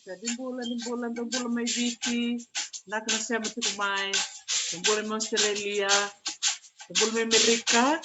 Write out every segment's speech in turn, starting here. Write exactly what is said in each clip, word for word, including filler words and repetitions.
Sa ni bula, ni bula, dou bula mai Viti. Vinaka na sema tiko mai. Dou bula mai Australia. Dou bula mai Amerika.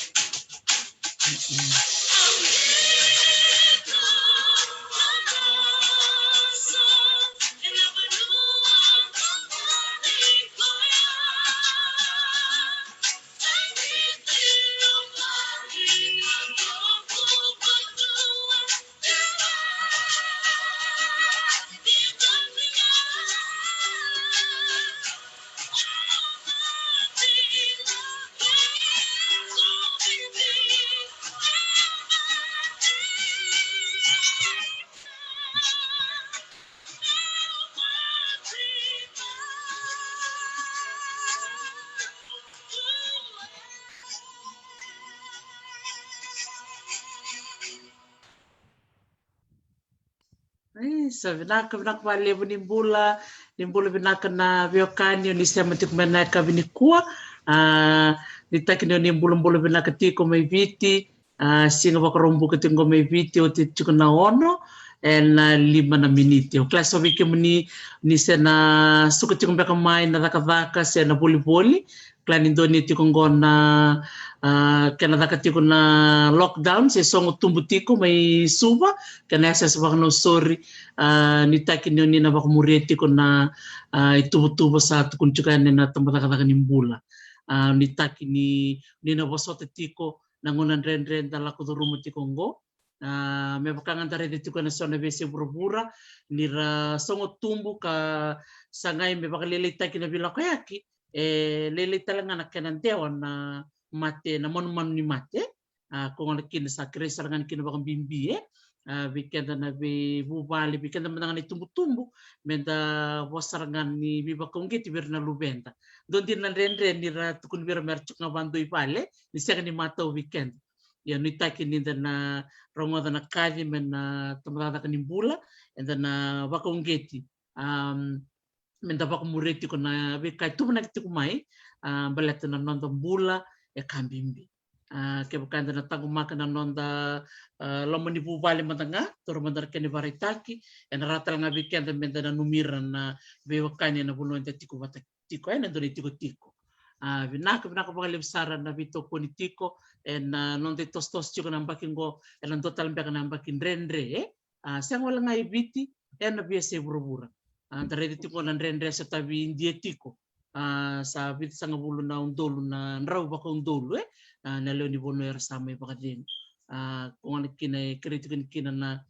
Isa, vinaka, vinaka vakalevu. Ni bula, ni bula vinaka na veiwekani, o ni sema tiko mai na yakavi nikua. A, ni taki ni o ni bulabula vinaka tiko mai Viti. A, siga Vakaraubuka tiko qo mai Viti, oti tiko na ono ena lima na miniti. Au kila so vei kemuni ni se na suka tiko beka mai na cakacaka se na volivoli, kila ni dua ni tiko qo na, a, kena caka tiko na lockdown, se sogo tubu tiko mai Suva, kena yasayasa vakanausori, a, ni taki ni o ni na vakamuria tiko na, a, ituvatuva sa tukuni tiko yani na tabacakacaka ni bula. A, ni taki ni, ni na vosota tiko na gauna dredre da lako curuma tiko qo. A, me vaka ga da raica tiko ena so na veiyasai vuravura, ni ra sogo tubu ka sagai me vakalailaitaki na veilakoyaki, e lailai tale ga na kena dewa na mate, na manumanu ni mate. A, ko gona kina sa kerei sara ga ni kina vakabibi, e. A, vei keda na veivuvale, vei keda mada ga na itubutubu, me da vosa sara ga ni veivakauqeti vei ira na luveda. Dua dina na dredre ni ra tukuni vei ira me ra tiko ga vadua i vale, ni sega ni matau vei keda. Ia nuitaki ni da na rogoca na kaci mai na tabacakacaka ni bula, eda na vakauqeti, am, me da vakamuria tiko na veika e tuvanaki tiko mai, a, baleta na noda bula e ka bibi. A, kevaka eda na taqomaka na noda, a, loma ni vuvale mada ga, taura mada na kena ivakaraitaki, ena rawa tale ga vei keda me da nanumi ira na veiwekani ena vanua eda tiko vata tiko, e, na dua na itikotiko. A, vinaka, vinaka vakalevu sara na veitokoni tiko ena noda itosotoso tiko na yabaki qo, ena dua tale beka na yabaki dredre, e. A, sega wale ga i Viti, ena veiyasai vuravura. A, da raica tiko na dredre sa tavi Idia tiko. A, sa vitusagavulu na udolu na drau vakaudolu, e. A, na lewe ni vanua era sa mai vakacegu. A, ko gona kina e kerei tiko ni kina na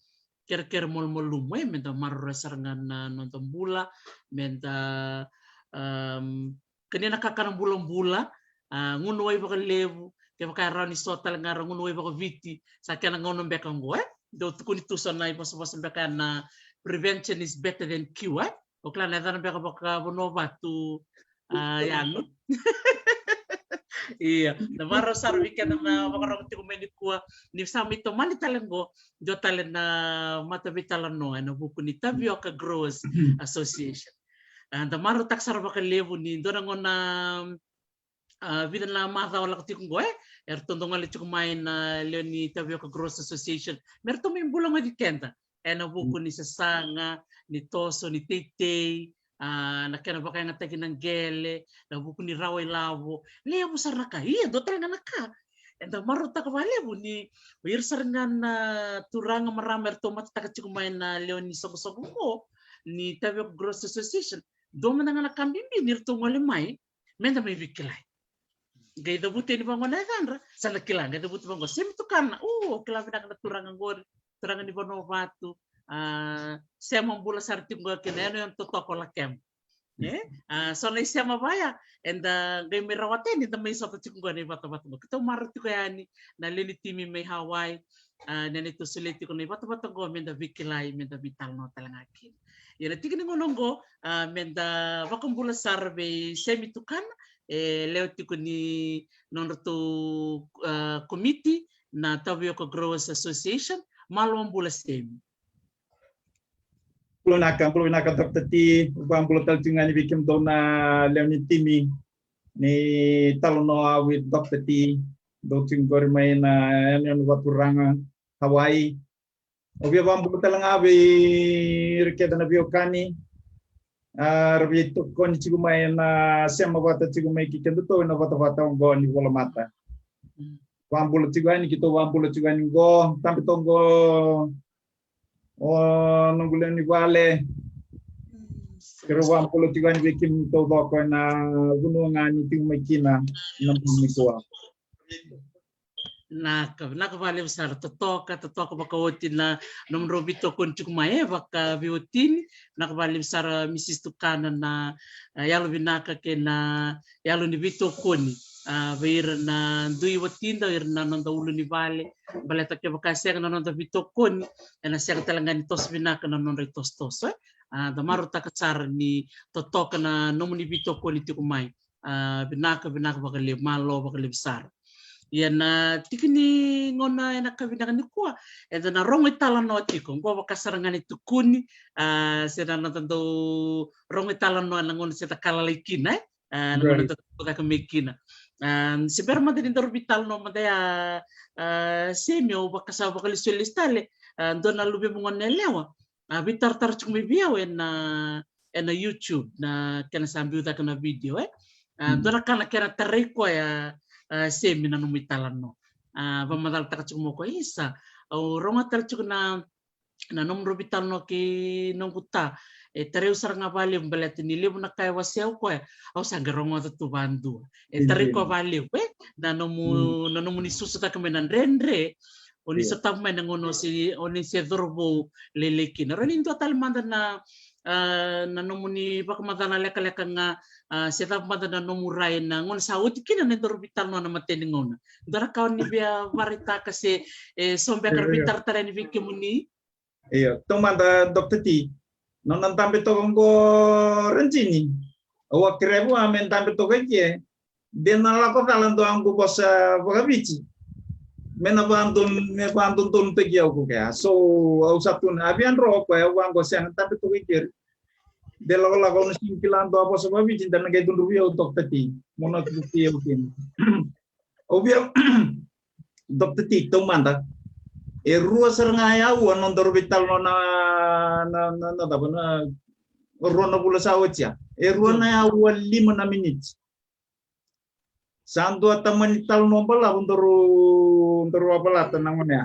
kerekere malumalumu, e, me da maroroya sara ga na noda bula, me da, am, kania na kakana bulabula, a, gunu wai vakalevu, kevaka e rawa ni so tale ga ra gunu wai vakaviti, sa kena gauna beka qo, e? Dau tukuni tu so na ivosavosa beka na prevention is better than cure, e? O kila na yacana beka vakavanua vatu, a, yago. Ia, na marau sara vei keda na vakarorogo tiko mai nikua, ni sa mai tomani tale qo, dua tale na mataveitalanoa ena vuku ni Tavioka Growers Association. A, da marautaka sara vakalevu ni dua na gauna, a, vica na macawa lako tiko qo, e, eratou dau gole tiko mai na lewe ni Tavioka Growers Association me ratou mai bula mai vei keda ena vuku ni sasaga, ni toso, ni teitei, a, na kena vakayagataki na qele, na vuku ni rawa ilavo, levu sara na ka. Ia, dua tale ga na ka Eda marautaka vakalevu ni o ira sara ga na turaga, marama eratou matataka tiko mai na lewe ni soqosoqo oqo ni Tavioka Growers Association. Dua mada ga na ka bibi ni ratou gole mai, meda mai veikilai. Qai cavuti yani vaqo na yacadra, sa da kila, qai cavuti vaqo Semi Tukana. O, kila vinaka na turaga qori, turaga ni Vanuavatu. A, sema bula sara tiko qo kina, ena, ena totoka o Lakeba. E? A, so na isema vaya, eda qai mai rawata yani, eda mai sota tiko qo na ivatavata qo. Keitou marau tiko yani na lewe ni timi mai Hawaii, a, na neitou solia tiko na ivatavata qo, meda veikilai, meda veitalanoa tale ga kina. Ia na tiki ni gauna qo, a, meda vakabula sara vei Semi Tukana, e lewe tiko ni nodratou, a, komiti na Tavioka Growers Association. Malo bula Semi. Bula vinaka, bula vinaka Doctor T, vakabula tale tiko ga yani vei kemudou na lewe ni timi ni Talanoa with Doctor T, dou tiko qori mai na yanuyanu vakaturaga Hawaii. Au via vakabula tale ga vei ira kece na veiwekani, a, ra via tokoni tiko mai na sema vata tiko mai kei kedatou ena vatavata oqo ni volamata. Mm. Vakabula tiko yani, keitou vakabula tiko yani qo, tabe toka qo o noqu lewe ni vale. Keirau vakabula tiko yani vei kemuni taucoko ena vanua ga ni tiko mai kina na bogi nikua. Vinaka, vinaka vakalevu sara. Totoka, totoka vakaoti na nomudrau veitokoni tiko mai, e, vakaveiwatini. Vinaka vakalevu sara Misis Tukana na, e, yalo vinaka kei na yalo ni veitokoni, a, vei ira na dui watida, ira na noda ulunivale. Baleta kevaka e sega na noda veitokoni, ena sega tale ga ni toso vinaka na nodra itosotoso, e. A, da marautaka sara ni totoka na nomuni veitokoni tiko mai. A, vinaka, vinaka vakalevu, malo vakalevu sara. Ia na tiki ni gauna ena ka vinaka nikua, eda na rogo italanoa tiko. Qo vaka sara ga ni tukuni, a, se na noda dau rogo italanoa na gauna se da ka lalai kina, e? A, na gauna da tubu cake mai kina. A, se bera mada ni daru veitalanoa mada ya, a, Semi, au vakasa vakalesuya lesu tale, a, dua na luvemu gone yalewa a veitaratara tiko mai vei au ena, ena YouTube, na kena sa biu cake na video, e. A, dua na ka na kena tarai koya, a, Semi, na nomu italanoa. A, vakamacalataka tiko mai o koya, isa, au rogoca tale tiko na, na nomudrau veitalanoa kei noqu ta. E tarai au sara ga vakalevu baleta ni levu na ka e wasea o koya, au sa qai rogoca tu vakadua. E tarai koya vakalevu, e, na nomu, na nomuni susu cake mai na dredre, o ni sotava mai na gauna o se, o ni se cauravou lailai kina. Rawa ni dua tale mada na, a, na nomuni vakamacala lekaleka ga, a, se cava mada na nomu rai na gauna sa oti kina na nodaru veitalanoa na matai ni gauna. Dua na ka o ni via vakaraitaka se, e, so beka ra veitaratara yani vei kemuni? Io, taumada Doctor T, nona dabe toka qo Rajini. Au a kerea vua me dabe toka i ke. De na lako cala dua qo vosa vakaviti. Me na vadon, me vadodonutaki au ko kea. So, au sa tukuna, a via dro ko, au vaqo sega, dabe toka i keri. De lakolako au na sega ni kila dua vosa vakaviti, da na qai cudruvi au Doctor T. Mo na tukuti au kina. Au via, Doctor T, taumada. E rua sara ga e aua nodaru veitalanoa na, na, na, na cava, na rua na vula sa oti ya. E rua na e aua lima na miniti. Sa dua tamani talanoa balavu daru, daru a valata na gone ya.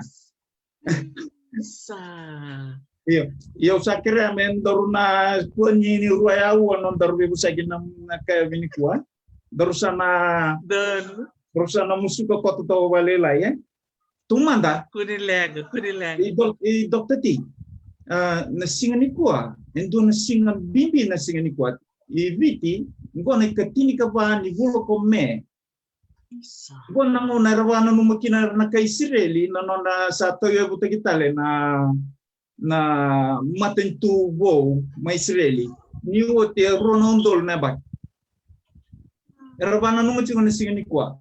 Sa. Io, io, au sa kerea me daru na kua ni, ni rua e aua nodaru veivosaki na, na ka ya vinikua. Daru sa na, daru sa na musuka koto toka vakalailai, e? Taumada. Kua ni leqa, kua ni leqa. I Doc-, i Doctor T. A, na siga nikua, e dua na siga bibi na siga nikua. I Viti, qo na ikatinikava ni vula ko Me. Qo na gauna era vakananuma kina era na kai Isireli, na nona sa tauyavutaki tale na, na matanitu vou mai Isireli. Ni oti e rua na udolu na yabaki. Era vakananuma tiko na siga nikua.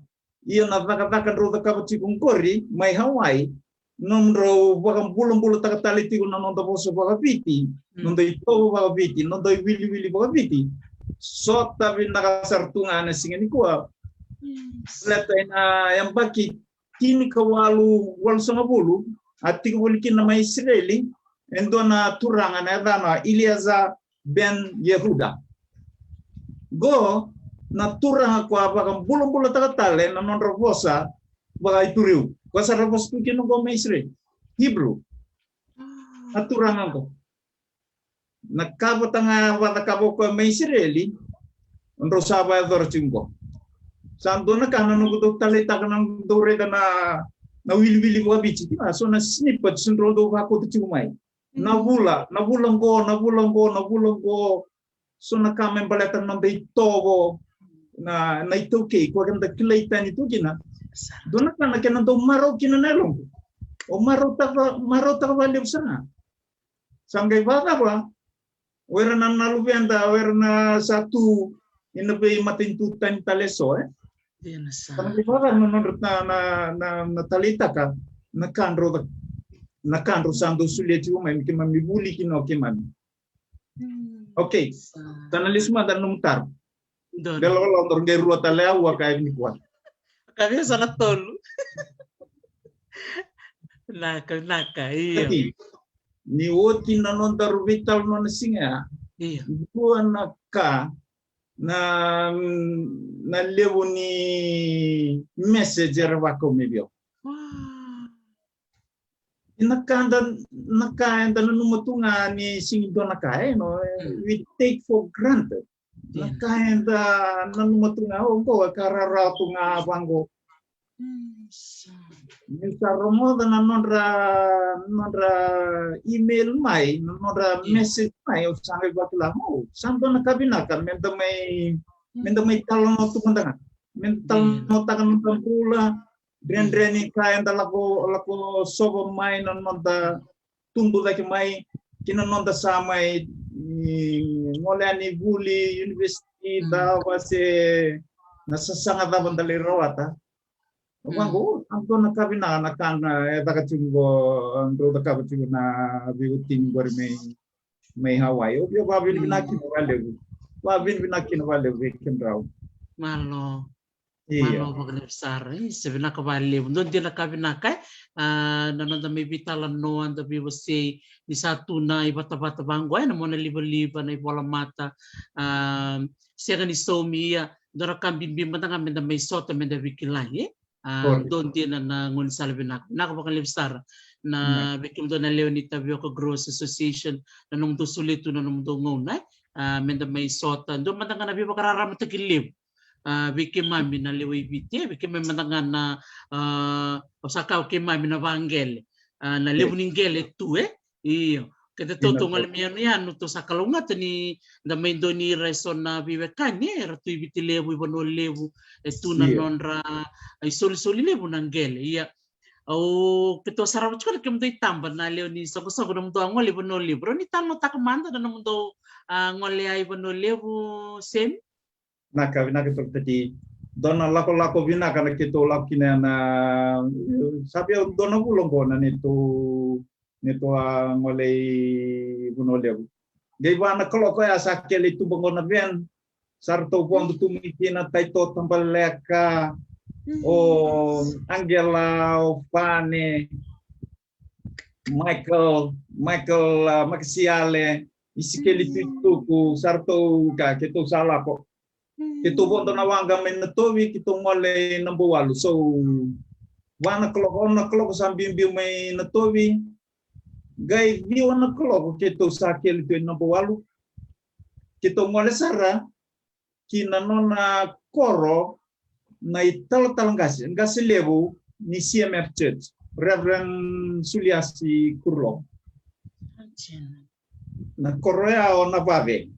Ia na cakacaka drau cakava tiko qori mai Hawaii, nomudrau vakabulabulataka tale tiko na noda vosa vakaviti, noda itovo vakaviti, noda iwiliwili vakaviti. Sota vinaka sara tu ga na siga nikua. Baleta ena yabaki tinikawalu walusagavulu, a tiko voli kina mai Isireli e dua na turaga na yacana Iliaza ben Yehuda. Qo na turaga ko a vakabulabulataka tale na nodra vosa vakaituriu. Ko sa ra vosa tu kina qo mai Isireli. Hebrew. Na turaga qo. Na ka vata ga vakacakava o koya mai Isireli, drau sa vakayacora tiko qo. Sa dua na ka na noqu dau taleitaka, na noqu dau raica na, na wiliwili vakaviti, a, so na snippets drau dau vakauta tiko mai. Na vula, na vula qo, na vula qo, na vula qo. So na ka me baleta na noda itovo, na, na iTaukei, koya keda kilai tani tu kina. Dua na ka na kena dau marau kina na yaloqu. O marautaka, marautaka vakalevu sara. Sa qai vakacava, o ira na, na luveda, o ira na sa tu ina veimatanitu tani tale eso, e? Dina sa. Sa qai vakacava na nodra na, na, na, na taleitaka na ka drau, na ka drau sa dau solia tiko mai me keimami vuli kina o keimami. Mm. Okay. Sa. Sa na lesu mada na nomu taro. Donu. Bela wala o doro qai rua tale, au a kaya nikua. Ka vei sa na tolu. Naka, naka, io. Ati, ni oti na nodaru veitalanoa na siga ya. Io. Dua na ka na, na levu ni message era vakau mai vei au. Wow. Na ka da, na ka eda nanuma tu ga ni sigi dua na ka, e, no, mm, we take for granted. Na, yeah, ka eda nanuma tu ga, o, qo e ka rawarawa tu ga vaqo. Mm, sa. Niu sa rogoca na nodra, nodra email mai, na nodra, yeah, message mai, au sa qai vakila, o, sa dua na ka vinaka, meda mai, mm, meda mai talanoa tu mada ga. Meda, yeah, talanoataka na noda bula, dredre ni ka eda lako, lako sova mai, na noda tubu cake mai, kina noda sa mai, mm, gole yani vuli, university, mm, cava se na sasaga cava da lai rawata. Mm. Vaqo, a dua na ka vinaka na ka na e caka tiko qo, drau cakava tiko na veiwatini qori mai, mai Hawaii. Au via vakavinavinaka, mm, kina vakalevu. Vakavinavinaka kina vakalevu vei kemudrau. Malo. Io. Malo vakalevu sara, e, sa vinaka vakalevu. Dua dina na ka vinaka, e. A, na noda mai veitalanoa, da veiwasei, ni sa tu na ivatavata vaqo, e, na mona livaliva, na ivolamata, a, sega ni saumi, ia, dua na ka bibi mada ga meda mai sota, meda veikilai, e. A, correct, dua dina na gaunisala vinaka. Vinaka vakalevu sara. Na, mm, vei kemudou na lewe ni Tavioka Growers Association, na nomudou solia tu na nomudou gauna, e. A, meda mai sota. Dua mada ga na veivakararamataki levu. A, vei keimami na lewe i Viti, e, vei keimami mada ga na, a, au sa kaya o keimami na vaqele. A, na, e, levu ni qele tu, e? Io. Keda tou, io, tou gole mai yanuyanu, tou sa kalougata ni da mai dua ni ira eso na veiwekani, e, era tu i Viti Levu, i Vanua Levu, e tu na, io, nodra isolisoli levu na qele. Ia, au, keitou sarava tiko na kemudou itaba na lewe ni soqosoqo, nomudou a gole i Vanua Levu. Rawa ni talanoataka mada na nomudou a gole i Vanua Levu, Semi? Vinaka, vinaka tokotaki. Dua na lakolako vinaka na keitou lako kina na, sa via dua na vula oqo na neitou, neitou a gole i Vanua Levu. Qai va na kaloko ya sa kele i tuba oqo na van. Sa ratou vodo tu mai kina Taito Tabaleka, o, mm, Angela, o Fane, Michael, Michael, a, Makasiale, Isikeli, mm, Tuituku, sa ratou ka, keitou sa lako. Mm. Keitou vodo na waqa mai Natovi, keitou gole i Nabouwalu. So, va na kaloko, ono na kaloko sa biubiu mai Natovi. Qai ciwa na kaloko, keitou sa kele tu i Nabouwalu. Keitou gole sara ki na nona koro na italatala qase, qase levu ni C M F Church, Reverend Suliasi Kurulovo. Na koro ya o Navave.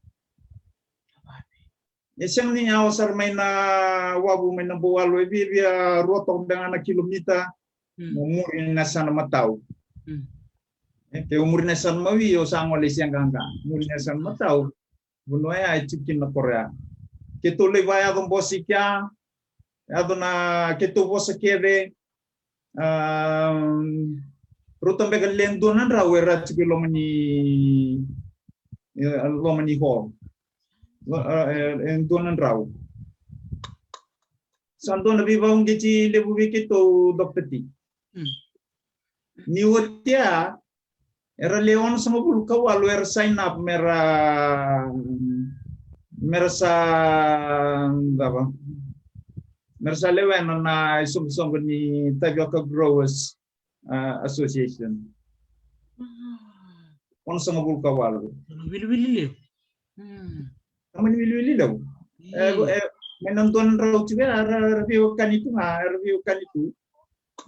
E sega ni yawa sara mai Nawavu mai Nabouwalu, e viavia rua toka beka ga na kilomita, mm, mo muri na yasana matau. Mm. E, ke o muri na yasana mawi, o sa gole i Seaqaqa. Muri na yasana matau. Vanua ya e tiko kina na koro ya. Keitou lai vakayaco bose i kea, yaco na keitou vosa kece, a, rauta beka le dua na drau era tiko i loma ni, e, loma ni hall. Lo-, a, e, e dua na drau. Sa dua na veivakauqeti levu vei keitou, Doctor T. Mm. Ni oti ya, era le onosagavulu ka walu era sign up mera, mera sa, cava? Me ra sa lewena na isoqosoqo ni Tavioka Growers, ah, Association. Onosagavulu ka walu. Wiliwili levu. Tamani wiliwili levu. E, e, mai na dua na drau tiko ya, era, era veiwekani tu ga, era veiwekani tu.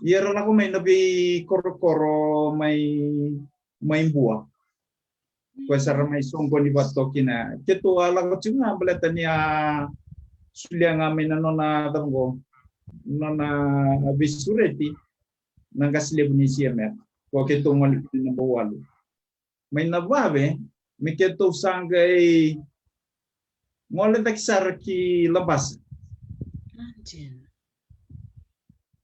Ia era lako mai na veikorokoro mai, mai Bua. Koya sara mai soqoni vata toka kina. Keitou a lako tiko ga baleta ni a solia ga mai na nona cava qo, nona veisureti na qase levu ni C M F. Ko keitou gole kina naba walu. Mai na vave me keitou sa qai gole cake sara ki Labasa.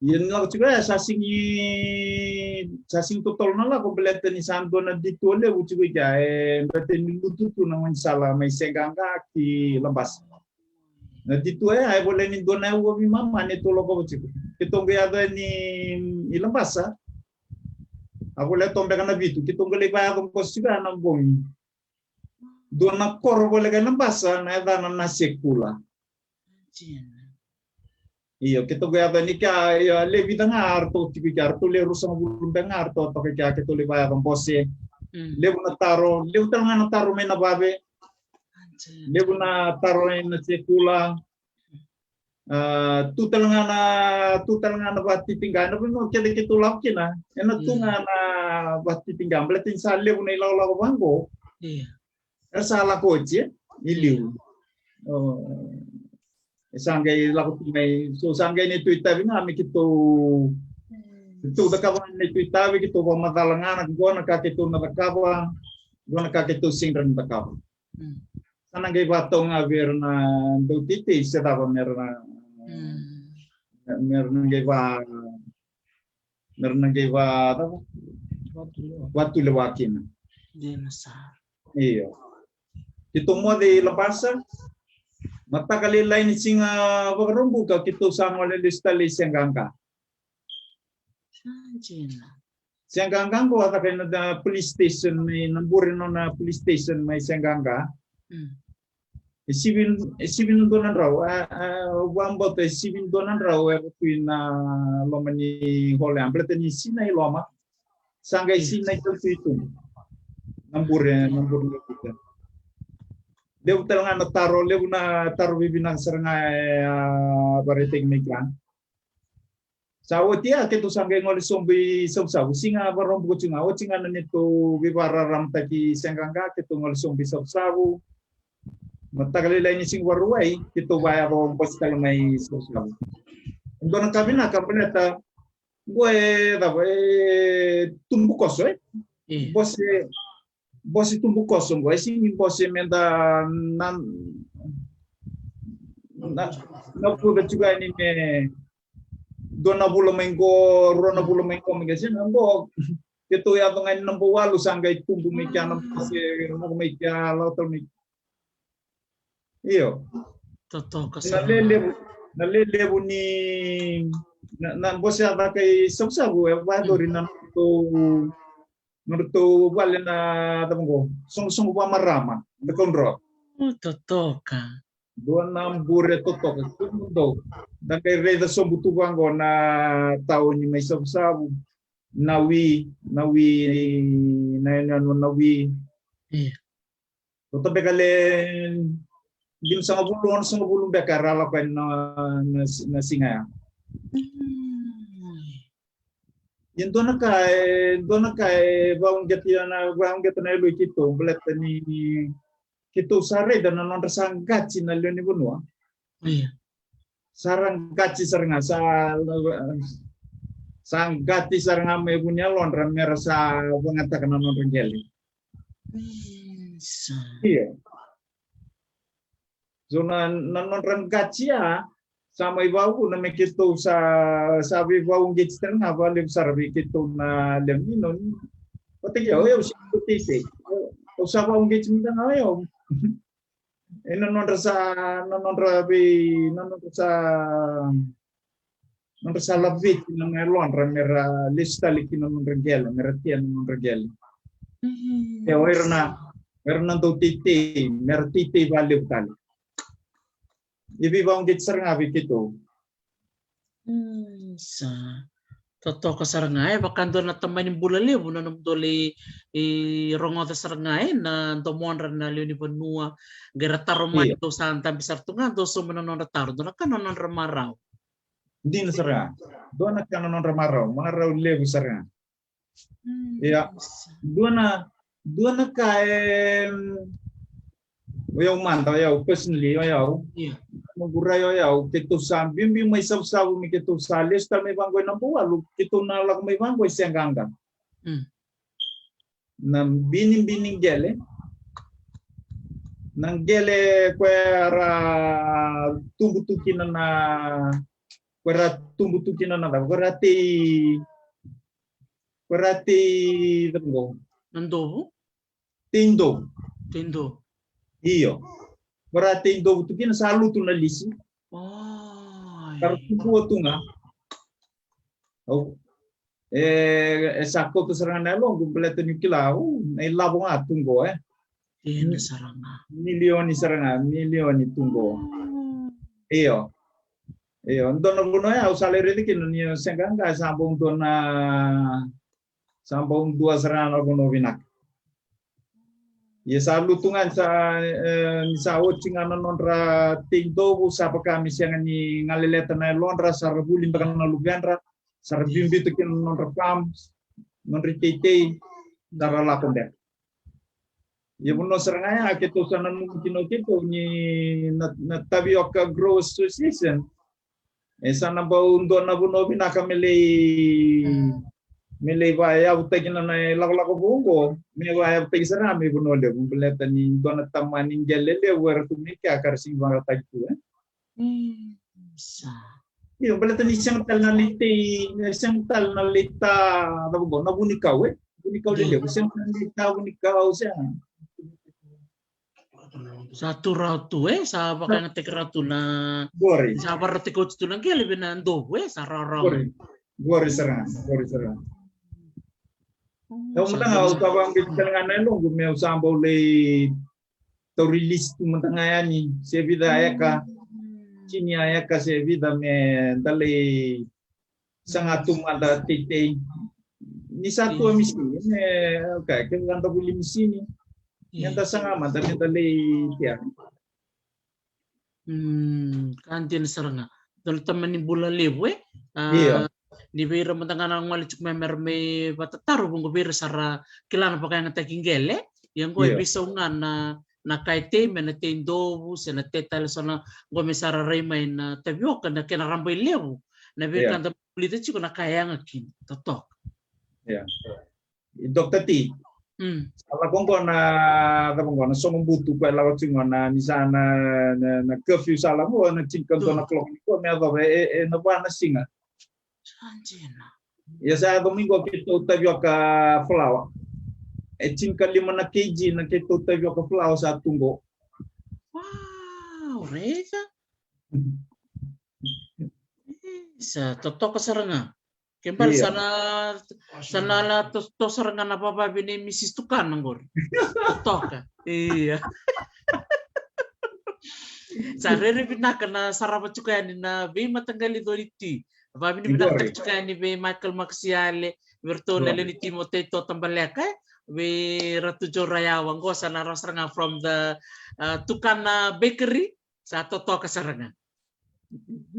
Ia ni lako tiko ya sa sigi, sa sigi totolo na lako baleta ni sa dua na detour levu tiko i kea, e baleta ni lutu tu na gaunisala mai Seaqaqa ki Labasa. Na detour ya e volai ni dua na aua veimama ni tou lakova tiko. Keitou qai yaco yani i Labasa. A volai toka beka na vitu, keitou qai lai vakayaco qo tiko ya na bogi. Dua na koro voleka i Labasa na yacana na Sekula. Io, keitou qai yaco yani kea, io, le vica ga ratou tiko i kea, ratou le ruasagavulu beka ga ratou toka i kea, keitou lai vakayaco bose. Levu na taro, levu tale ga na taro mai na vave. Levu na taro ena Sekula. Ah, tu tale ga na, tu tale ga na vakatitiqa, na vanua kece keitou lako kina, ena tu ga na vakatitiqa, baleta ni sa levu na ilakolako vaqo. Era sa lako oti, e? I liu. E sa qai lako tu mai, so sa qai neitou itavi ga me keitou, keitou cakava ga neitou itavi, keitou vakamacala ga na qo na ka keitou na cakava, qo na ka keitou sega ni cakava. Sa na qai vakatau ga vei ira na dauteitei se cava me ra na, me ra na qai va, me ra na qai va, cava? Vakatulewa kina. Io. Keitou moce i Labasa. Mataka lailai ni siga Vakaraubuka keitou sa gole lesu tale i Seaqaqa. Seaqaqa qo a caka ena police station, na bure nona police station mai Seaqaqa. E sivi, e sivi na dua na drau, a, a, au vakabauta e sivi na dua na drau e vakui na loma ni holo ya, baleta ni sinai loma. Sa qai sinai tale tu i tuba. Na bure, na bure na tuba. Levu tale ga na taro, levu na taro vivinaka sara ga e a vakaraitaki mai kea. Sa oti ya keitou sa qai gole sobu i Savusavu, siga Vakaraubuka tiko ga, oti ga na neitou veivakararamataki Seaqaqa keitou gole sobu i Savusavu. Mataka lailai ni siga Vakarauwai keitou vakayaco bose tale mai Savusavu. E dua na ka vinaka baleta qo e cava, e tubukoso, e? Bose, bose tubukoso qo, e sega ni bose meda na, na, na vuca tiko yani me dua na vula mai qo, rua na vula mai qo, me qai sega qo. Keitou yaco ga yani na Bauwalu sa qai tubu mai kea na bose, lako mai kea, lako tale mai. Io. Totoka sara. Na lelevu, na lelevu ni na, na bose a caka i Savusavu e vakayacori na nodratou, nodratou vale na cava qo, soqosoqo vakamarama, na kaudro. Totoka. Dua na bure totoka, kemudou. Da qai raica sobu tu vaqo na taoni mai Savusavu, na wi, na wi, na yanuyanu na wi. Io. Rauta beka le limasagavulu, onosagavulu beka era lako yani na, na, na siga ya. Ia dua na ka, e, dua na ka e vakauqeta na, vakauqeta na yaloi keitou, baleta ni keitou sa raica na nodra sa qati na lewe ni vanua. Io. Sa ra qati sara ga, sa, sa qati sara ga mai vu ni yalodra mera sa vagataka na nodra qele. Io. So na, na nodra qati ya sa mai vakavuna me keitou sa, sa veivakauqeti tale ga vakalevu sara vei keitou na lewe ni vanua. Vata kei au, au sa teitei. Au sa vakauqeti mada ga au. E na nodra sa, na nodra vei, na nodra sa, nodra sa laveti na yalodra mera lesu tale ki na nodra qele, mera tea na nodra qele. E o ira na, o ira na dau teitei, mera teitei vakalevu tale. E veivakauqeti sara ga vei keitou. Mm, sa totoka sara ga, e, vaka dua na tamani bula levu na nomudou lai, e, rogoca sara ga, e, na domodra na lewe ni vanua, qai ra taro mai. Io. Dou sa dabe sara tu ga, dou sauma na nodra taro, dua na ka na nodra marau. Dina sara ga. Dua na ka na nodra marau, marau levu sara ga. Mm, ia, sa. Dua na, dua na ka e, mm, o yau mada, o yau personally, o yau. Ia. Noqu rai o yau, keitou sa biubiu mai Savusavu me keitou sa lesu tale mai vaqo e Nabouwalu, keitou na lako mai vaqo e Seaqaqa. Mm. Na binibini qele. Na qele koya ra tubu tu kina na, koya ra tubu tu kina na cava, koya ra tei, koya ra tei cava qo? Na dovu? Tei dovu. Tei dovu. Io. Koya ra tei dovu tu kina sa lutu na lisi. Oi. Ka ra tubua tu ga. Au, e, e sa kauta sara ga na yaloqu baleta niu kila, o, na ilavo ga tu qo, e. Dina sara ga. Milioni sara ga, milioni tu qo. Mm. Io. Io, dua na vanua ya au sa lai raica kina ni o Seaqaqa sa bau dua na, sa bau dua sara ga na vanua vinaka. Ia sa lutu ga ni sa, e, ni sa oti ga na nodra tei dovu, sa vaka me sega ni galeleta na yalodra, sa ra vuli beka na luvedra, sa ra biubiu tu kina na nodra farm, nodra iteitei, sa ra lako beka. Ia vanua sara ga ya keitou sa nanuma kina o keitou ni na, na Tavioka Growers Association. E sa na bau dua na vanua vinaka me lai, mm, me lai vakayavutaki na, na ilakolako vou qo, me vakayavutaki sara me vanua levu, baleta ni dua na tamani qele levu era tu mai kea ka ra sega ni vakayagataki tu, e. Mm, sa. Io, baleta ni sega tale na lai tei, sega tale na lai ta, cava qo, na vunikau, e. Vunikau lelevu, sega tale na lai ta vunikau, sega. Sa tu rawa tu, e, sa vakayagataki rawa tu na, qori, sa vakarautaki oti tu na qele vei na dovu, e, sa rawarawa. Qori, qori sara, qori sara. Mm, au mada ga, au sa vakabauta tale ga na yaloqu meu sa bau lai tauri lisi tu mada ga yani, se vica a eka, mm, tini a eka, se vica me da lai saga tu mada teitei. Ni sa tu a misini, me, okay, kevaka da vuli misini, me da saga mada, me da lai tea. Mm, ka dina sara ga. Dua na tamani bula levu, e? A, io. Ni vei ira mada ga na gole tiko mai me ra mai vatataro vaqo vei ira sa ra kila na vakayagataki qele. Ia qo e, io, veisau ga na, na ka e tei mai na tei dovu, se na tei tale so na qo me sa ra rai mai na tavioka, na kena rabailevu. Na veika da vulica tiko na ka e yaga kina, totoka. Ia. I Doctor T. Mm. Sa lako qo na, cava qo, na sogo butu koya lako tiko qo na, ni sa na, na, na curfew sa lako qo na tini ka dua na clock ni koya me yacova e, e, e na va na siga. Sa dina. Ia sa yaco mai qo keitou tavioka flour. E tini ka lima na kg na keitou tavioka flour sa tu qo. Wow, raica. Sa totoka sara ga. Kebara, io, sa na, sa na la to, to sara ga na vavavi nei Misis Tukana qori. Totoka. Ia. Sa rere vinaka na sarava tiko yani na veimataqali coli ti. Vavinavinaka tiko yani vei Michael Makasiale, vei ratou na lewe ni timi o Taito Tabaleka, e, vei Ratu Joe Rayawa, qo sa na rawa sara ga from the, uh, Tukana Bakery, sa totoka sara ga.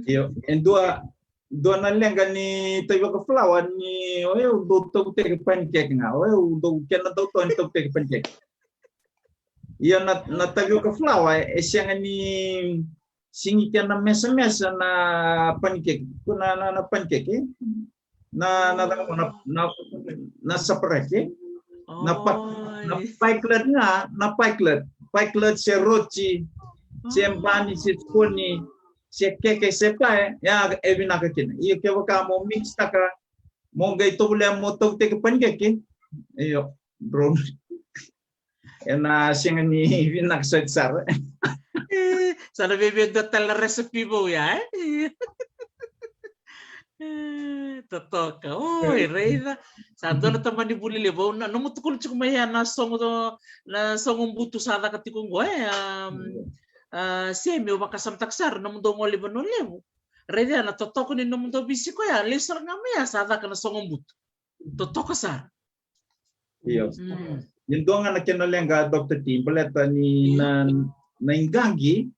Io, e dua, dua na leqa ni tavioka flour ni o yau dau tavuteke pancake ga, o yau dau kena dau toa ni tavuteke pancake. Ia na, na tavioka flour e sega ni sigi kena mesamesa na pancake, ko na, na, na pancake, e? Na, na, na, na, na, na sapareke, e? Na pa, na, oi, pie card ga, na pie card, pie card se roti, se, oh, bani, se scone, se keke, se pae, ya e vinaka kina. Ia kevaka mo mix taka, mo qai tovolea mo tavuteke pancake, io, drone. Ena sega ni vinaka soti sara. E, sa na vei, vei dua tale na recipe vou ya, e? E, totoka. Oi, raica. Sa dua na tamani bula levu. Na, nomu tukuna tiko mai ya na sogo, na sogo butu sa caka tiko qo, e? Um, a, se meu vakasamataka sara, nomudou gole i Vanua Levu. Raica na totoka ni nomudou veisiko ya, lesu sara ga mai ya sa caka na sogo butu. Totoka sara. Io. Mm. Ia dua ga na kena leqa, Doctor T, baleta ni na, na iqaqi,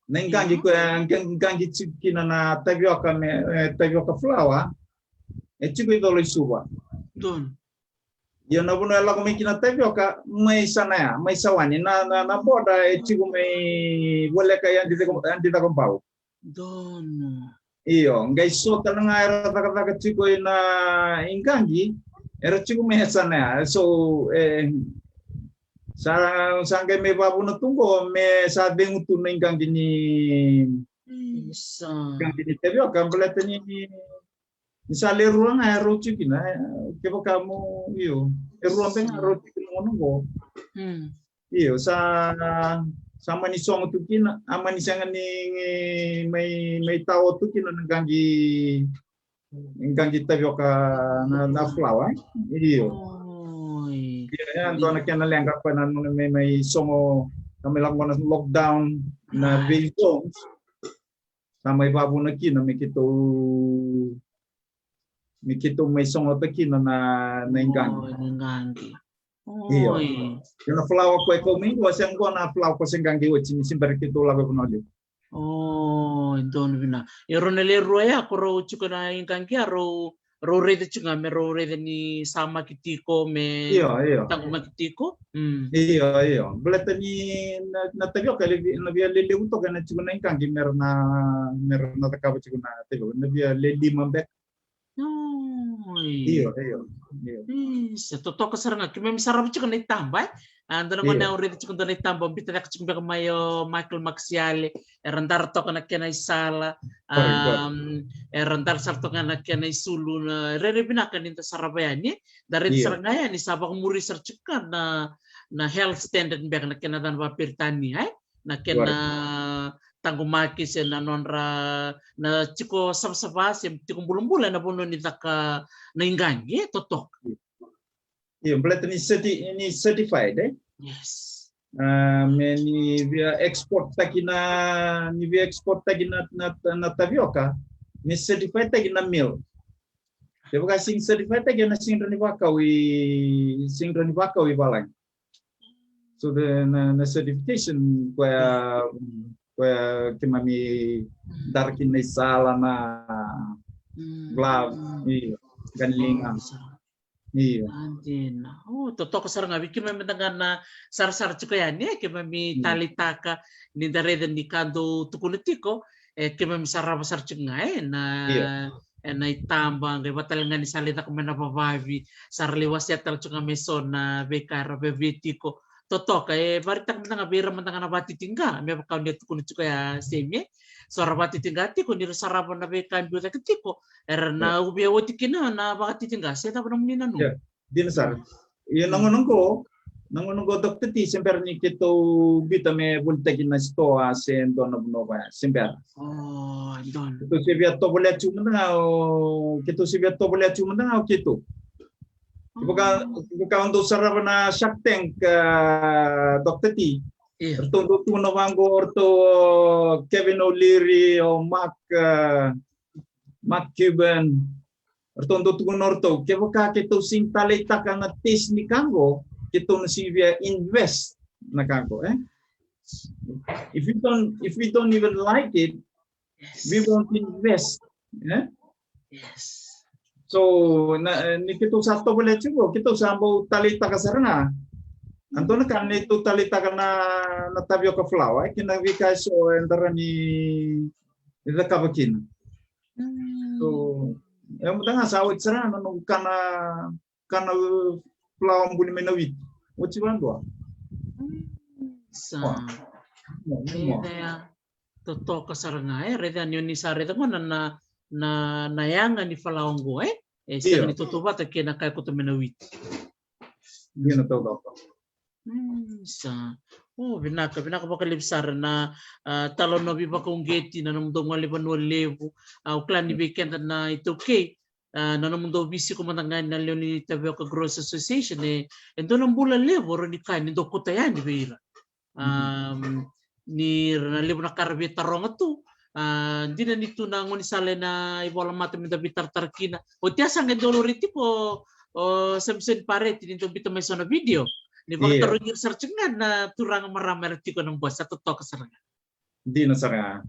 na iqaqi ko e qaqi tiko kina na tavioka me, e, tavioka flour, e tiko i colo i Suva. Donu. Io, na vanua e lako mai kina tavioka mai Sanaya, mai Sawani, na, na, na boda e tiko mai voleka i Adi Cakobau. Donu. Io, qai so tale ga era cakacaka tiko ina iqaqi, era tiko mai Sanaya. So, e, sa, sa qai mai vavuna tu qo me sa cegu tu na iqaqi ni, iqaqi ni tavioka, baleta ni, ni sa le rua ga e rau tiko kina, e, kevaka mo, io, e rua beka ga e rau tiko kina na gauna qo. Io, sa, sa mani sogo tu kina, a mani sega ni, ni mai, mai tao tu kina na qaqi, qaqi tavioka na, na flour, e? Io. Oi. Io, e dua na kena leqa ko na nona mai, mai sogo, ka mai lako na lockdown, na vei zones. Sa mai vavuna kina me keitou, me keitou mai sogota kina na, na iqaqi. Oi, na iqaqi. Io. Oi. Io, na flour ko e kau mai qo, se qo na flour ko se qaqi oti, ni se bera keitou lako e Vanua Levu. Oi, donu vinaka. Io, rau na le rua ya ko rau tiko na iqaqi ya, rau rau raica tiko ga me rau raica ni samaki tiko, me, io, io, taqomaki tiko. Mm. Io, io. Baleta ni na, na tavioka, e na via lelevu toka ena tiko na iqaqi me ra na, me ra na cakava tiko na tavioka. Na via le lima beka. Oi. Io, io, io. Isa, totoka sara ga, keimami sarava tiko na itaba, e? A, dua na gauna au raica tiko dua na itaba, biuta cake tiko beka mai o Michael Maxiale, era dara toka na kena isala, a, era dara sara toka na kena isulu, na rairai vinaka ni da sarava yani, da raica sara ga yani sa vakamuri sara tiko ga na, na health standard beka na kena yacana vakaperitania, e? Na kena taqomaki se na nodra, na tiko savasava se tiko bulabula ena vanua ni caka na iqaqi, e totoka. Io, baleta ni certi-, ni certified, e? Yes. A, me ni via export taki na, ni via export taki na, na, na tavioka, ni certified taki na mill. Kevaka sega ni certified taki, ena sega ni rawa ni vakau i, sega ni rawa ni vakau i valagi. So the, na, na certification koya, koya keimami dara kina na isala, na glove, io, qaniliga. Io. A, dina. O, totoka sara ga vei keimami mada ga na sarasara tiko yani, e, keimami taleitaka ni da raica ni ka dou tukuna tiko, e, keimami sarava sara tiko ga, e, na, io, e, na itaba, qai vaka tale ga ni sa lai caka mai na vavavi, sa ra lai wasea tale tiko ga me so na veika era viavia tiko. Totoka, e, vakaraitaka mada ga vei ira mada ga na vakatitiqa, me vaka o ni a tukuna tiko ya, Semi, e. So ra vakatitiqa tiko, ni ra sarava na veika e biu cake tiko, era na via oti kina na vakatitiqa, se cava nomuni nanuma? Io, dina sara. Io, na gauna qo, na gauna qo, Doctor T, se bera ni keitou biuta me volitaki na sitoa se dua na vanua vaya, se bera. O, donu. Keitou se via tovolea tu mada ga o, keitou se via tovolea tu mada ga o keitou. Kevaka, kevaka o dou sarava na Shark Tank, a, Doctor T. Io. Ratou dau tukuna vaqo, ratou o Kevin O'Leary, o Mark, a, Mark Cuban, ratou dau tukuna o ratou, kevaka keitou sega ni taleitaka na taste ni ka qo, keitou na sega ni via invest na ka qo, e? If we don't, if we don't even like it, we won't invest, e? Yes. So, na, ni keitou sa tovolea tiko, keitou sa bau taleitaka sara ga. A dua na ka ni tou taleitaka na, na tavioka flour, e, kei na veika eso eda rawa ni cakava kina. Mm. So, e mada ga sa oti sara ga na noqu kana, kana flour buli mai na witi. Oti vadua. Mm. Sa. Mo, mo. Totoka sara ga, e, raica ni o ni sa raica gona na, na, na yaga ni flour qo, e? E sega ni tautauvata kei na ka e koto mai na witi. Dina, totoka. Mm, sa. O, vinaka, vinaka vakalevu sara na, a, talanoa veivakauqeti, na nomudou gole i Vanua Levu. A, au kila ni vei keda na iTaukei, a, na nomudou veisiko mada ga na lewe ni Tavioka Growers Association, e, e dua na bula levu o rawa ni kaya ni dou kauta yani vei ira. Am, ni ra na levu na ka ra via taroga tu, A, dina ni tu na gaunisala ena ivola mata me da veitaratara kina. O tia sa qai dau laurai tiko o Samson Pareti ni dau biuta mai so na video. Ni vakatarogi ira sara tiko ga na turaga marama era tiko ena bose, sa totoka sara ga. Dina sara ga.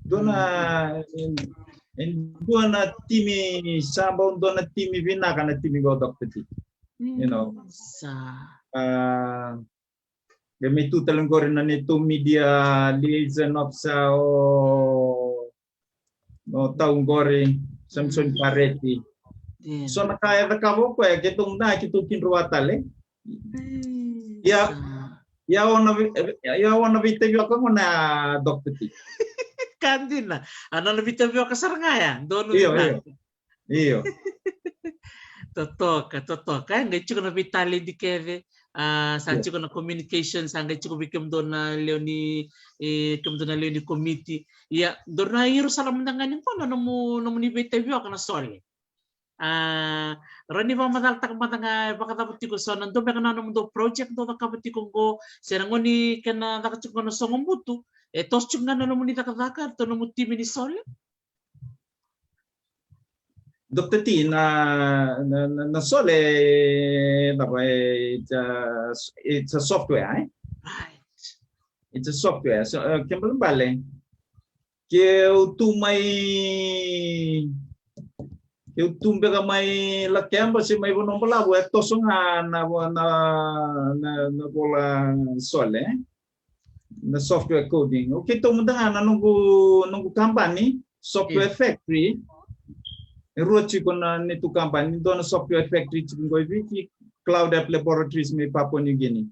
Dua na, e, e dua na timi, sa bau dua na timi vinaka na timi qo, Doctor T. You know. Sa. A, qai mai tu tale qori na neitou media liaison officer o, o tau qori, Samson Pareti. So na ka e cakava o koya, keitou na, keitou kidroa tale. Ia, ia o na vei-, ia o na veitavioka qo na Doctor T. Ka dina, a nona veitavioka sara ga ya, donu. Io, io. Io. Totoka, totoka. E qai tiko na veitaledi kece, a, sa tiko na communication, sa qai tiko vei kemudou na lewe ni, e, kemudou na lewe ni komiti. Ia, dou na iro sara mada ga ni qo na nomu, nomuni veitavioka na Sole. A, rawa ni vakamacalataka mada ga e vakacava tiko so na dua beka na nomudou project dou cakava tiko qo, se na gauna ni kena caka tiko qo na soqobutu, e toso tiko ga na nomuni cakacaka, ratou nomu timi ni Sole? Doctor T, na, na, na, na Sole, na, it's a, it's a software, eh? Right. It's a software. So, uh, kena ibalebale, keu tu mai, keu tu beka mai Lakeba se mai Vanua Balavu, e toso ga na, na, na, na vola Sole, eh? Na software coding. O keitou mada ga na noqu, noqu kabani, Software Factory. E rua tiko na neitou kabani, dua na Software Factory tiko qo i Viti, Cloud App Laboratories mai Papua New Guinea.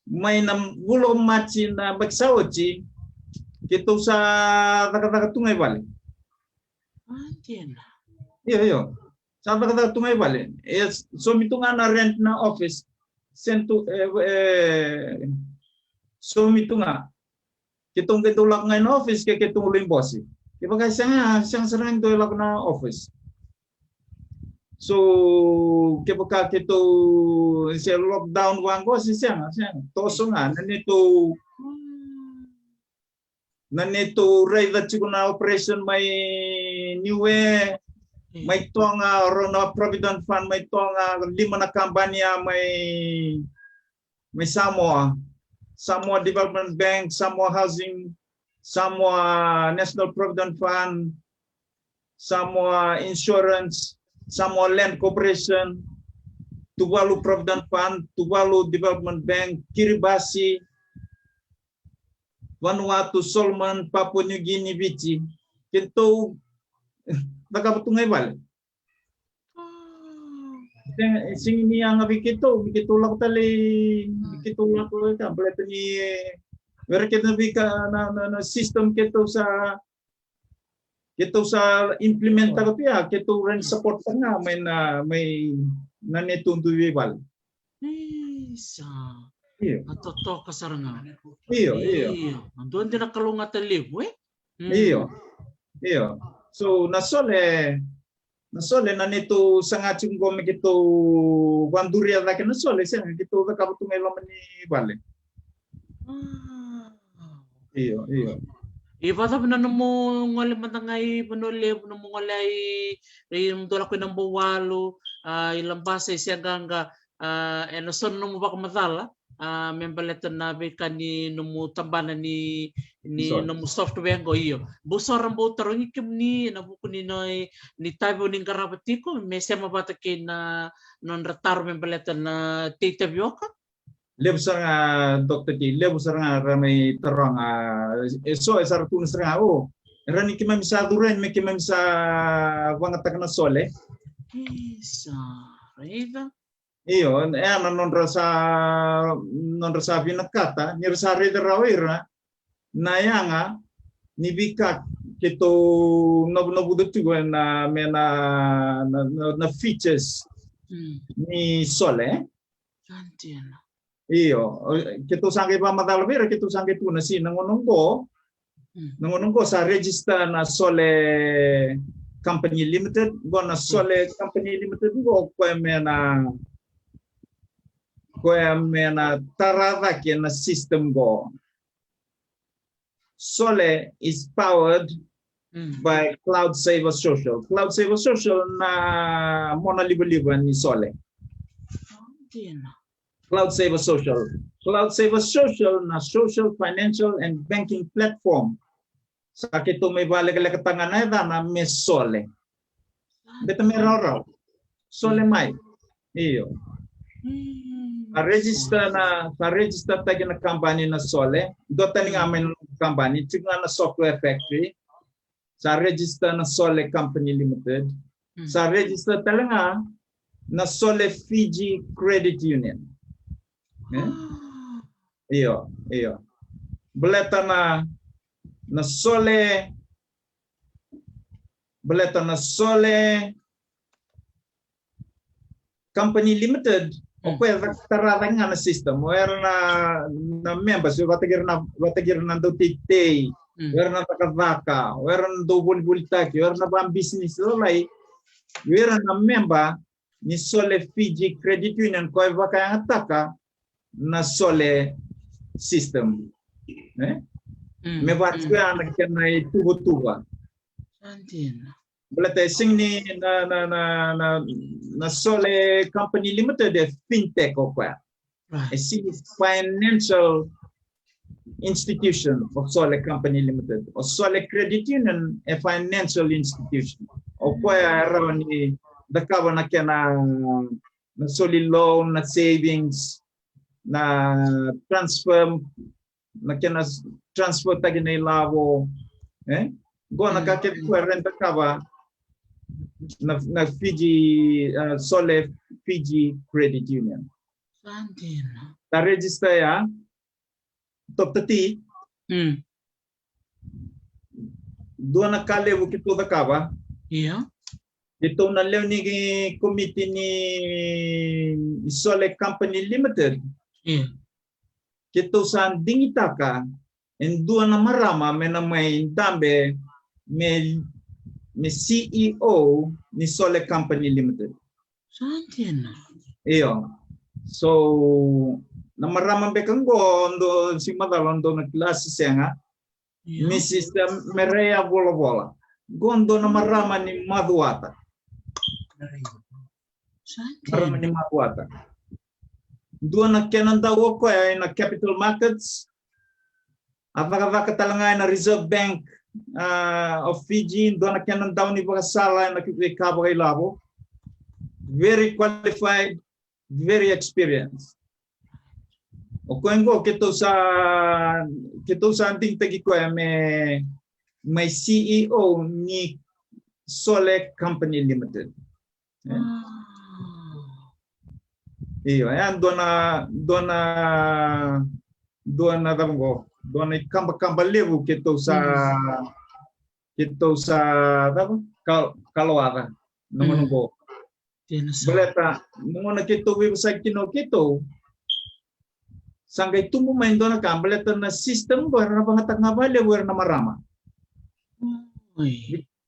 Mai na vula o Maji na yabaki sa oti, keitou sa cakacaka tu ga i vale. Io, io. Sa cakacaka tu ga i vale. E, saumi tu ga na rent na office. Send tu, e, e, saumi tu ga. Keitou qai dau lako ga i na office ke keitou lai bose. Kevaka e sega, sega sara ga ni dau lako na office. So, kevaka keitou se lockdown vaqo, se sega, sega. Toso ga na neitou na neitou raica tiko na operation mai Niue, mai Toga, rau na Provident Fund mai Toga, lima na kabani ya mai, mai Samoa. Samoa Development Bank, Samoa Housing, Samoa National Provident Fund, Samoa Insurance, Samoa Land Corporation, Tuvalu Provident Fund, Tuvalu Development Bank, Kiribati, Vanuatu, Solomon, Papua New Guinea, Viti. Keitou cakava tu ga i vale. Sega, sega ni yaga vei keitou, me keitou lako tale, me keitou lako i ka, baleta ni, e, vei ira kece na veika na, na, na system keitou sa, keitou sa implementaka tu ya, keitou rawa ni support ga mai na, mai na neitou dui veivale. Isa. Io. A totoka sara ga. Io, io. Io. A dua dina kalougata levu, e? Mm. Io. Io. So, na Sole, na Sole, na neitou saga tiko qo me keitou vaduria cake na Sole, sega, keitou cakava tu ga i loma ni vale. Ah. Io, io. E vakacava na nomu gole mada ga i Vanua Levu, nomu gole i, i nomu dau lako i Nabouwalu, a, i Labasa, i Seaqaqa, a, ena so na nomu vakamacala, a, me baleta na veika ni nomu tabana ni, ni nomu software qo, io. Bau so ra bau tarogi kemuni ena vuku ni, ni itavi o ni qarava tiko, me sema vata kei na nodra taro me baleta na tei tavioka? Levu sara ga, Doctor T, levu sara ga ra mai taroga, e so, e sa ra tukuna sara ga, o, e rawa ni keimami sa curu yani me keimami sa vagataka na Sole. Isa, raica. Io, e a na nodra sa, nodra sa vinakata, ni ra sa raica rawa o ira na yaga ni veika keitou navunavuca tiko ena, me na, na, na, na features ni Sole. Io, keitou sa qai vakamacala vei ira, keitou sa qai tukuna, si, na gauna oqo, na gauna oqo sa register na Sole Company Limited, qo na Sole Company Limited qo, koya me na, koya me na tara cake na system qo. Sole is powered by Cloud Saver Social. Cloud Saver Social na mona livaliva ni Sole. Cloud Saver Social. Cloud Saver Social na social, financial and banking platform. Sa keitou mai vakalekalekataka ga na yacana me Sole. Beta me rawarawa. Sole mai. Io. Sa register na, sa register taki na kabani na Sole. Dua tani ga mai na kabani, tiko ga na Software Factory. Sa register na Sole Company Limited. Sa register tale ga na Sole Fiji Credit Union. Eh? Io, io. Baleta na, na Sole, baleta na Sole Company Limited, o koya e tara cake ga na system. O era na, na members, vata kei ira na, vata kei ira na dau teitei, o era na cakacaka, o era na dau volivolitaki, o era na vabisinisi lalai, o ira na memba ni Sole Fiji Credit Union, koya e vakayagataka na Sole system. Eh? Me vaka tiko ya na kena ituvatuva. Baleta e sega ni na, na, na, na, na Sole Company Limited e fintech o koya. E sega ni financial institution o Sole Company Limited. O Sole Credit Union e financial institution. O koya e rawa ni cakava na kena, na soli loan, na savings, na transfer, na kena s-, transfer taki na ilavo, eh? Qo na ka kece e rawa ni cakava na, na Fiji, uh, Sole Fiji Credit Union. Sa register ya, Doctor T. Dua na ka levu keitou cakava. Io. Keitou na lewe ni komiti ni Sole Company Limited. Io. Keitou sa digitaka e dua na marama me na mai dabe me, me C E O ni Sole Company Limited. Sa dina. Io. So, na marama beka qo, dou sega ni macala, dou na kila se sega. Io. Missus Mereia Volavola. Qo dua na marama ni Macuata. Sa dina. Marama ni Macuata. Dua na kena dau o koya ena capital markets. A cakacaka tale ga ena Reserve Bank, ah, of Fiji, dua na kena dau ni vakasala ena veika vakailavo. Very qualified, very experienced. O koya qo keitou sa, keitou sa digitaki koya me, me C E O ni Sole Company Limited. Eh? Io, e dua na, dua na, dua na cava qo, dua na ikabakaba levu keitou sa, keitou sa cava, ka, kaloaca na gauna qo. Baleta na gauna keitou veivosaki kina o keitou, sa qai tubu mai dua na ka, baleta na system qo era na vagataka ga vakalevu era na marama.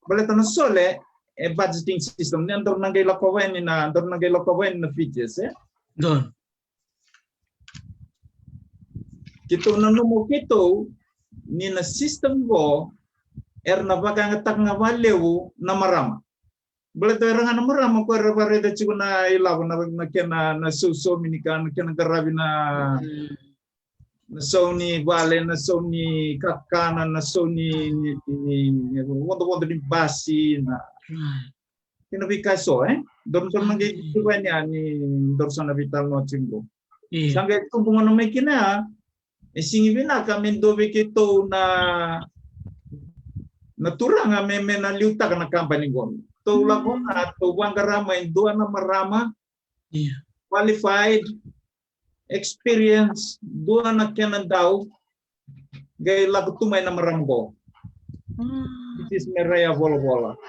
Baleta na Sole e budgeting system, ni daru na qai lakova yani na, daru na qai lakova yani na features, eh? Donu. Keitou nanuma o keitou ni na system qo era na vakayagataka ga vakalevu na marama. Baleta era ga na marama ko era vakaraica tiko na ilavo, na, na kena, na sausaumi ni ka, na kena qaravi na, na sau ni vale, na sau ni kakana, na sau ni, ni, ni, ni vodovodo ni basi, na kena veika eso, eh? Donu, donu na qai tuva yani, a ni donu sa na veitalanoa tiko. Io. Sa qai tubu gona mai kina, e sega ni vinaka me dua vei keitou na, na turaga me, me na liutaka na kabani qo. Tou lako ga, tou vaqara mai dua na marama, io, qualified, experience, dua na kena dau, qai lako tu mai na marama qo. Missus Mereia Volavola.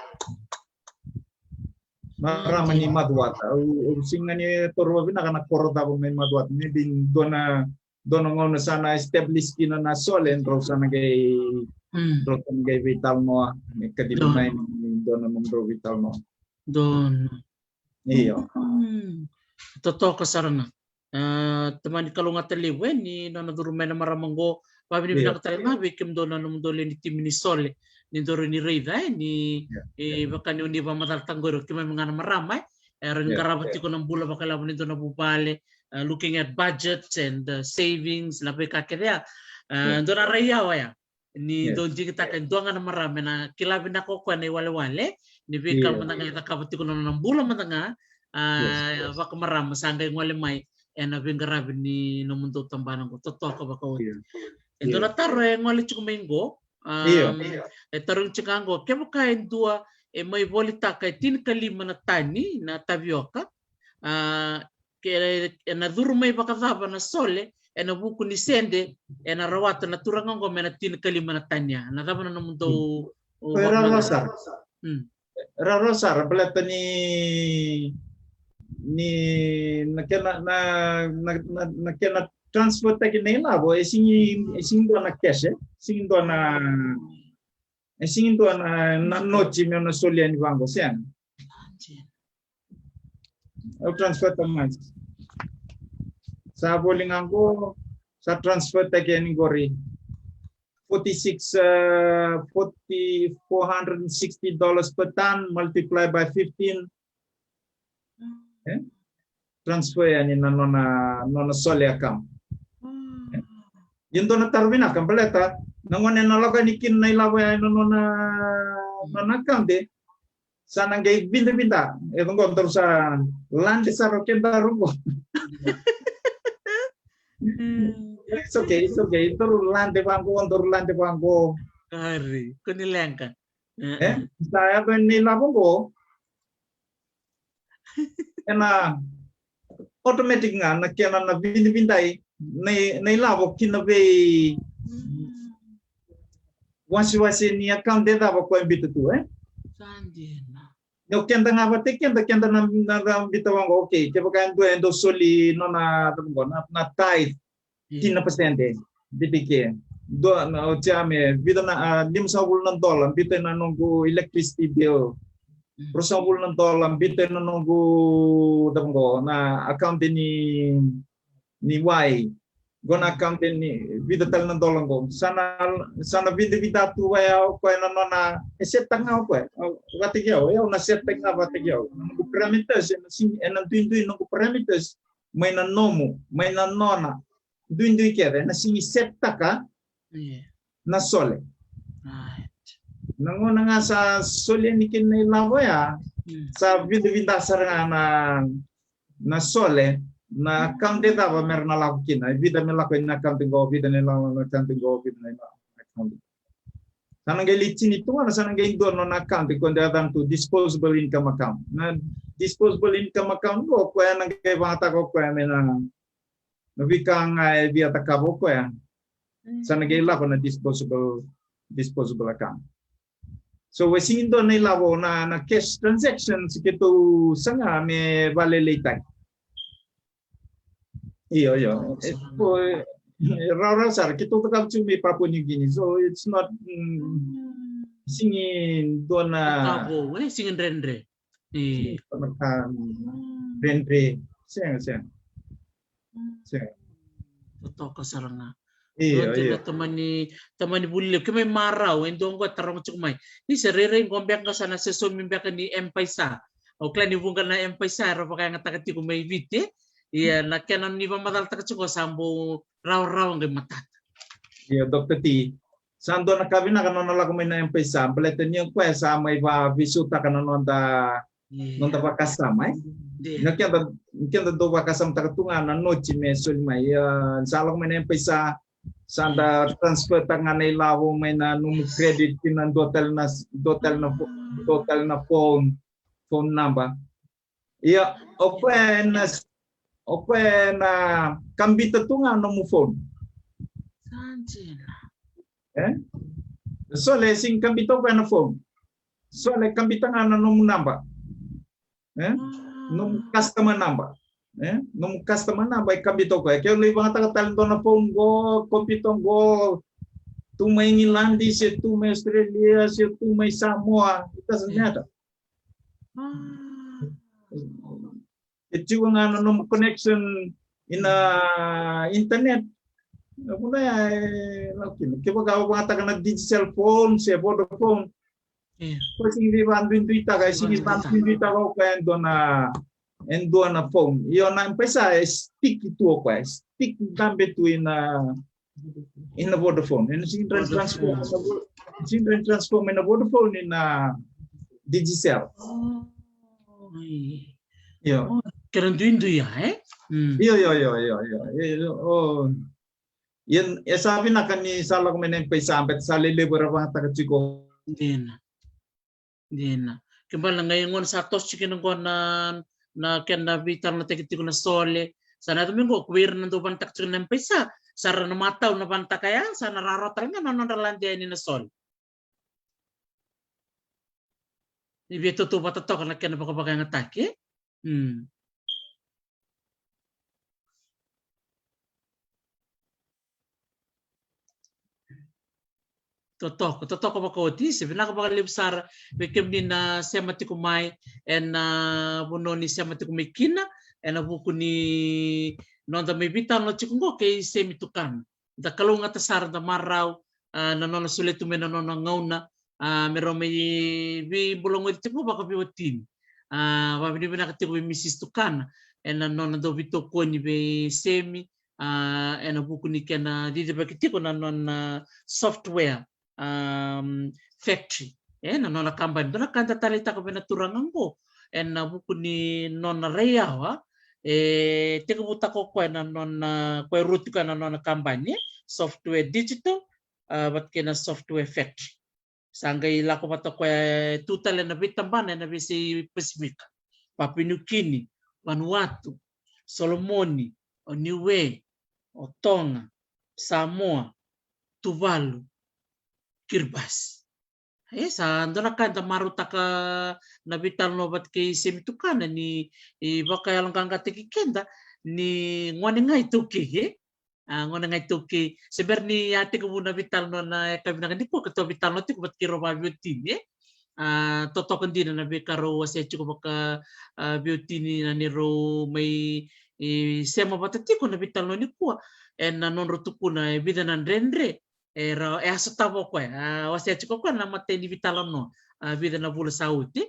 Marama ni Macuata. Au, au sega ni taura vinaka na koro cava mai Macuata. Maybe dua na, dua na gauna sa na establish kina na Sole, drau sa na qai, drau sa na qai veitalanoa, me kacivi mai ni dua na nomudrau veitalanoa. Donu. Io. Totoka sara ga. A, tamani kalougata levu e ni nona curu mai na marama qo. Vavinavinaka tale ga vei kemudou na nomudou lewe ni timi ni Sole ni dou ni raica e ni, e vaka ni oni vamacala taqori o keimami ga na marama e era ni qarava tiko na bula vakailavo ni dou na vuvale, a, looking at budgets and, uh, savings, na veika kece ya. A, dou na rai yawa ya ni dou digitaka e dua ga na marama ena kila vinaka o koya na iwalewale ni veika mada ga e cakava tiko na nona bula mada ga, a, vakamarama sa qai gole mai ena veiqaravi ni nomudou tabana qo totoka vakaoti. E dua na taro e gole tiko mai qo, a, e tarogi tiko ga qo, kevaka e dua e mai volitaka e tinikalima na tani na tavioka, a, ke, ena curu mai vakacava na Sole ena vuku ni sede ena rawata na turaga qo me na tinikalima na tani ya? Na cava na nomudou, o, rawarawa sara. Rawarawa sara baleta ni, ni na kena, na, na, na, na kena transfer taki na ilavo e sigi, e sigi dua na cash, e sigi dua na, e sigi dua na, na noti me na solia ni vaqo, sega. Au transfer ta mai. Sa voli ga qo, sa transfer taki yani qori. Forty-six, uh, forty, four hundred and sixty dollars per ton, multiply by fifteen. E? Transfer yani na nona, nona Sole account. E? Ia dua na taro vinaka baleta na gone na lako yani kina na ilavo ya ena nona, nona account e. Sa na qai vidavida. E qo daru sa lade sara o kedaru qo. It's okay, it's okay. Daru lade vaqo, daru lade vaqo. Ari, ko ni leqa. E? Sa yaco ni lavo qo. Ena automatic ga na kena na vidavidai na, na ilavo kina vei wasiwasi ni account e cava ko e bita tu, e? Sa dina. Ni o keda ga vata keda, keda na, na, na bita vaqo, okay, kevaka e dua e dau soli nona, na, na tithe, tini na pasede, bita ke. Dua na, o tia me, bita na, a, limasagavulu na dola, bita na noqu electricity bill. Ruasagavulu na dola, bita na noqu, cava qo, na account ni, ni wai. Qo na account ni, vica tale na dola qo. Sa na, sa na vidavida tu vaya o koya na nona, e set taka ga o koya. Vata kei au, e au na set taka ga vata kei au. Na noqu parameters, ena sigi, ena duidui noqu parameters, mai na nomu, mai na nona. Duidui kece, ena sigi set taka, na Sole. Na gauna ga sa soli yani kina na ilavo ya, sa vidavida sara ga na, na Sole, na account e cava mera na lako kina, e vica me lako ina account qo, vica me lako ina account qo, vica me lako ina account. Sa na qai lai tini tu ga, sa na qai dua nona account qo de a cava tu disposable income account. Na disposable income account qo, o koya na qai vagataka o koya me na na veika ga e via cakava o koya. Sa na qai lako na disposable, disposable account. So e sigi dua na ilavo na, na cash transactions keitou saga me valeleitaki. Io, io. E, rawarawa sara, keitou cakava tu mai Papua New Guinea. So it's not, mm, sigi dua na, e sigi dredre. Io. Sega, sega. Sega. Totoka sara ga. Io, io. Tamani, tamani vuli levu, keimami marau, e dua qo e taroga tiko mai. Ni se rairai qo beka ga sa na se saumi beka ni M-PAiSA. Au kila ni vuqa na M-PAiSA era vakayagataka tiko mai Viti. Ia na kena ni vakamacalataka tiko sa bau rawarawa qai matata. Io, Doctor T. Sa dua na ka vinaka nona lako mai na M-PAiSA, baleta ni o koya sa mai vaveisautaka na noda, noda vakasama, e? Ni keda, ni keda dau vakasamataka tu ga na noti me soli mai. Ia, sa lako mai na M-PAiSA, sa da transfer taka ga na ilavo mai na nomu credit ki na dua tale na, dua tale na pho-, dua tale na phone, phone number. Ia, o koya ena, o koya ena kabita tu ga nomu phone. Sa dina. E? Sole e sigi kabita o koya na phone. Sole kabita ga na nomu naba. E? Nomu customer number. E? Nomu customer number e kabita o koya. Ke o lai vagataka tale dua na phone qo, computer qo, tu mai Igiladi, se tu mai Australia, se tu mai Samoa. It doesn't matter. E tiko ga na nomu connection Ina internet, na vuna ya e lako kina. Kevaka o vakayagataka na Digicel phone se Vodafone, e sega ni vakaduiduitaka, e sega ni vakaduiduitaka o koya e dua na, e dua na phone. Io, na M-PAiSA e stick tu o koya, e stick dabe tu ina, ina Vodafone. Ena sega ni transform, sega ni transform ina Vodafone ina Digicel. Io. Kena duidui ya, e? Io, io, io, io, io. Ia, e sa vinaka ni sa lako mai na M-PAiSA, baleta sa lelevu era vakayagataka tiko. Dina. Dina. Ke bale ga e gona sa toso tiko kina qo na, na kena veitalanoataki tiko na Sole. Sa na yaco mai qo ko vei ira na dau vakayagataka tiko na M-PAiSA, sa ra na matau na vakayagataka ya, sa na rawarawa tale ga na nodra lade yani na Sole. Ni via tautauvata toka na kena vakavakayagataki. Totoka, totoka vakaoti, se vinaka vakalevu sara vei kemuni na sema tiko mai ena vanua ni sema tiko mai kina, ena vuku ni noda mai veitalanoa tiko qo kei Semi Tukana. Da kalougata sara, da marau, a, na nona solia tu mai na nona gauna, a, me rau mai veibulagoci tiko vakaveiwatini. A, vakavinavinaka tiko vei Misis Tukana ena nona dau veitokoni vei Semi, a, ena vuku ni kena cicivaki tiko na nona software, um, factory. E, na nona kabani. Dua na ka da taleitaka vei na turaga qo, ena vuku ni nona rai yawa, e tekivutaka o koya na nona, koya e rua tiko na nona kabani, e, software digital, a, vata kei na software factory. Sa qai lako vata o koya, e tu tale na veitabana ena veiyasai Pasifika. Papua Niukini, Vanuatu, Solomoni, o Niue, o Toga, Samoa, Tuvalu, Kiribati. E, sa dua na ka eda marautaka na veitalanoa vata kei Semi Tukana ni, e, vakayaloqaqataki keda ni gone ga iTaukei, e? A, gone ga iTaukei. Se bera ni a tekivu na veitalanoa na yakavi vinaka nikua, ka tou veitalanoa tiko vata kei rau vakaveiwatini, e? A, totoka dina na veika rau wasea tiko vaka, a, veiwatini na neirau mai, e, sema vata tiko na veitalanoa nikua, ena nodrau tukuna e vica na dredre e ra, e a sotava o koya, a, wasea tiko o koya na imatai ni veitalanoa, a, vica na vula sa oti.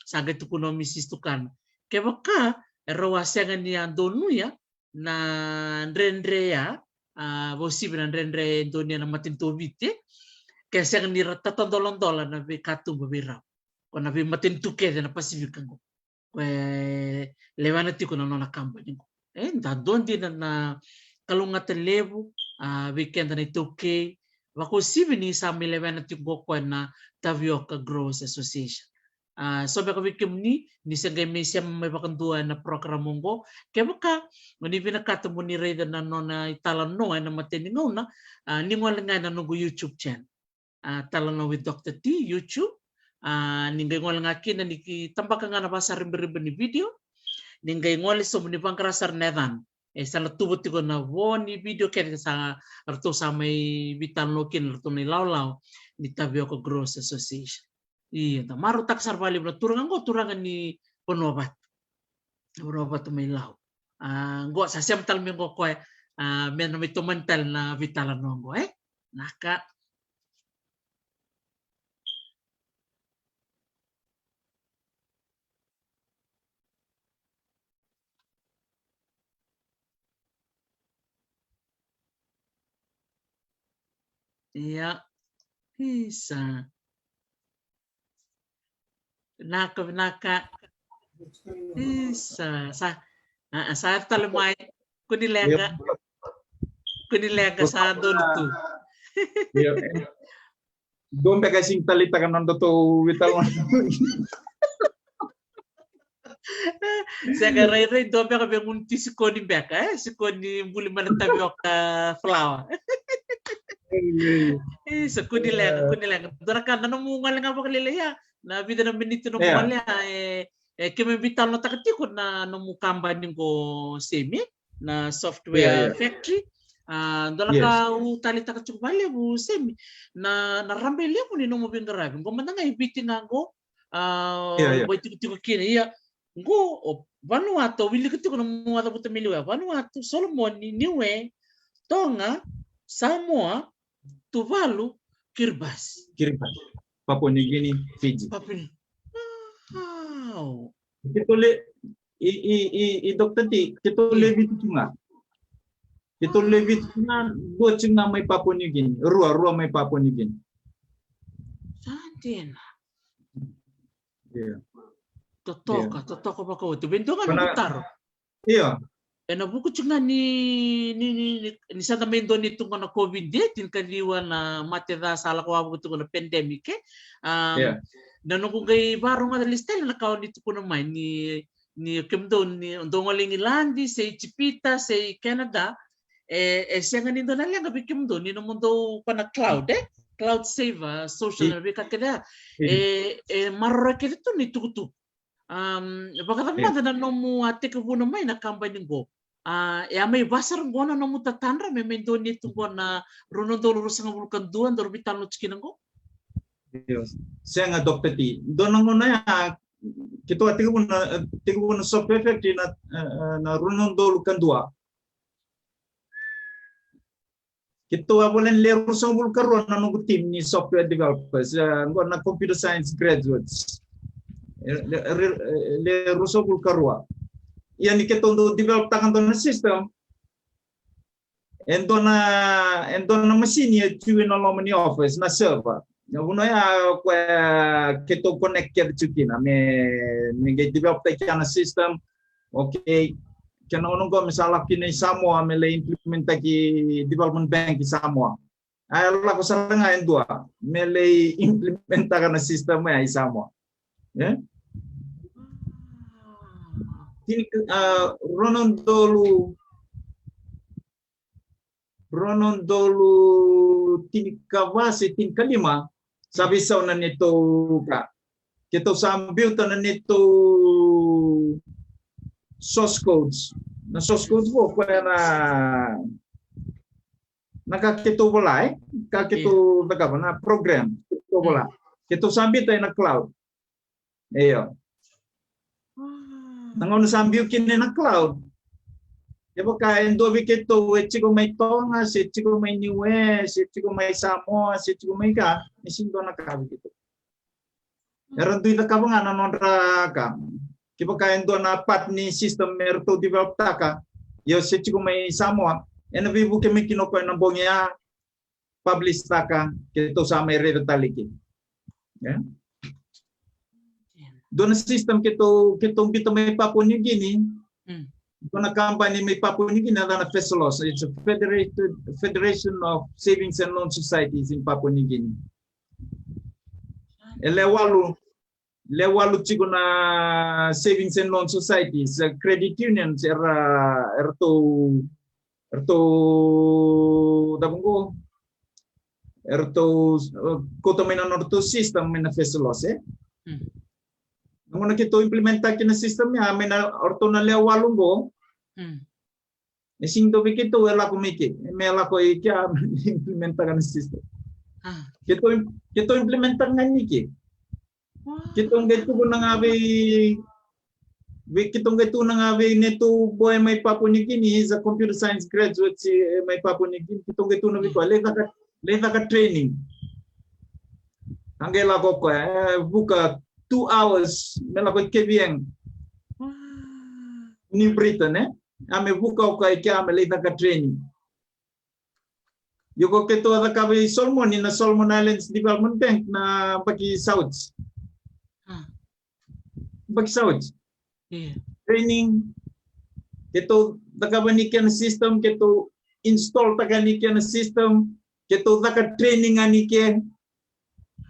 Sa qai tukuna o Misis Tukana, kevaka e rau a sega ni a donuya na dredre ya, a, vakauasivi na dredre e donuya na matanitu o Viti, ke sega ni ra tatadoladola na veikatuba vei rau, ko na veimatanitu kece na Pasifika qo. Koya e lewena tiko na nona kabani qo. E, da dua dina na kalougata levu, a, vei keda na iTaukei, vakauasivi ni sa mai lewena tiko qo koya na Tavioka Growers Association. A, so beka vei kemuni ni se qai mai sema mai vakadua ena program oqo, kevaka o ni vinakata mo ni raica na nona italanoa ena imatai ni gauna, a, ni gole ga ena noqu YouTube channel. A, Talanoa with Doctor T, YouTube. A, ni qai gole ga kina, ni ki tabaka ga na vasaribariba ni video. Ni qai gole sobu ni vaqara sara na yacana. E sa na tuva tiko na vo ni video kece sa ratou sa mai veitalanoa kina ratou na ilawalawa ni Tavioka Growers Association. Io, da marautaka sara vakalevu na turaga qo, turaga ni Vanuavatu. Vanuavatu mai Lau. A, qo sa sema tale mai qo koya, a, me na mai tomani tale na veitalanoa qo, e? Naka. Ia. Isa. Vinaka, vinaka. Isa, sa, a, a, sa tale mai. Kua ni leqa. Kua ni leqa, sa donu tu. Io. Dua beka e sega ni taleitaka na nodatou veitalanoa. Sega, rairai dua beka vei gunu ti sikoni beka, e? Sikoni buli mai na tavioka flour. Isa, kua ni leqa, kua ni leqa. Dua na ka na nomu gole ga vakalailai ya. Na vica na miniti nomu gole ya, e, e, keimami veitalanoataka tiko na nomu kabani qo Semi, na software factory. A, dua na ka au taleitaka tiko vakalevu Semi, na, na rabailevu ni nomu veiqaravi. Qo mada ga e Viti ga qo, a, o itikotiko kina. Ia, Qo o Vanuatu, wilika tiko na nomu a cavuta mai Niue. Vanuatu, Solomoni, Niue, Toga, Samoa, Tuvalu, Kiribati. Kiribati. Papua New Guinea, Fiji. Papua New Wow. Keitou le i i i i Doctor T, keitou le vitu tu ga. Keitou le vitu tu ga, dua tu ga mai Papua New Guinea. Rua, rua mai Papua New Guinea. Sa dina. Yeah. Totoka, totoka vakaoti. Vei dua ga na taro. Io. Ena vuku tiko ga ni ni ni ni ni sa da mai dua ni tu ga na COVID e tinikaciwa na mate ca sa lako wavoki tiko na pandemic e. Um, Yeah. Na noqu qai varogoca lesu tale na ka o ni tukuna mai ni ni kemudou ni dou gole i Igiladi se i Ijipita se i Canada. E, e sega ni dua na leqa vei kemudou ni nomudou ko na cloud e. Cloud saver, social na veika kece a. E, e maroroya kece tu ni tukutuku. Um, vakacava mada na nomu a tekivuna mai na kabani qo? A, e a mai vasa ra qo na nomu tatadra me mai dua ni tu qo na rua na udolu ruasagavulu ka dua, daru veitalanoa tiko kina qo? Io. Sega, Doctor T. Dua na gauna ya keitou a tekivuna, tekivuna software factory na, e, e, na rua na udolu ka dua. Keitou a voleka ni le ruasagavulu ka rua na noqu team ni software developers, e, qo na computer science graduates. E, le, le, le ruasagavulu ka rua. Ia ni keitou dau develop taka dua na system. E dua na, e dua na masini e tu ena loma ni office, na server. Na vanua ya o koya keitou connect kece tu kina me, me qai develop taki na system. Okay. Kena gauna qo me sa lako kina i Samoa me lai implement taki development bank i Samoa. A lako sara ga e dua me lai implement taka na system ya i Samoa. E? Tini, a, rua na udolu, rua na udolu tinikava se tinikalima, sa veisau na neitou ka. Keitou sa biuta na neitou source codes. Na source codes vo koya na, na ka keitou vola, e? Ka keitou cakava, na program keitou vola. Keitou sa biuta ena cloud. Io. Na gauna sa biu kina ena cloud, kevaka e dua vei keitou e tiko mai Toga, se tiko mai Niue, se tiko mai Samoa, se tiko mai ka, e sega ni dua na ka vei keitou. Era dui cakava ga na nodra ka. Kevaka e dua na part ni system me ratou develop taka, io se tiko mai Samoa, ena veivuke mai kina o koya na bogi ya, publish taka, keitou sa mai raica tale kina. E? Dua na system keitou, keitou biuta mai Papua New Guinea. Dua na kabani mai Papua New Guinea, na yacana Facilos. It's a federated, Federation of Savings and Loan Societies in Papua New Guinea. E le walu, le walu tiko na savings and loan societies, e, credit unions, era, eratou, eratou, cava qo? Eratou, e, kauta mai na nodratou system mai na Facilos, e? Na gauna keitou implement taki na system ya, mai na, oratou na le walu qo. E sega ni dua vei keitou e lako mai ke, me lako i kea me implement taka na system. Keitou, keitou implement taka ga ni ke. Keitou qai tukuna ga vei, vei, keitou qai tukuna ga vei neitou boy mai Papua New Guinea, he's a computer science graduate, e, mai Papua New Guinea, keitou qai tukuna vei koya, lai caka, lai caka training. A qai lako o koya, e, vuka two hours, me lako i K V N. New Britain, e? A me vuka o koya i kea me lai caka training. Io, ko keitou a cakava i Solomon, na Solomon Islands Development Bank, na baki sa oti. Baki sa oti. Training. Keitou cakava ni kena system, keitou install taka ni kena system, keitou caka training a ni ke.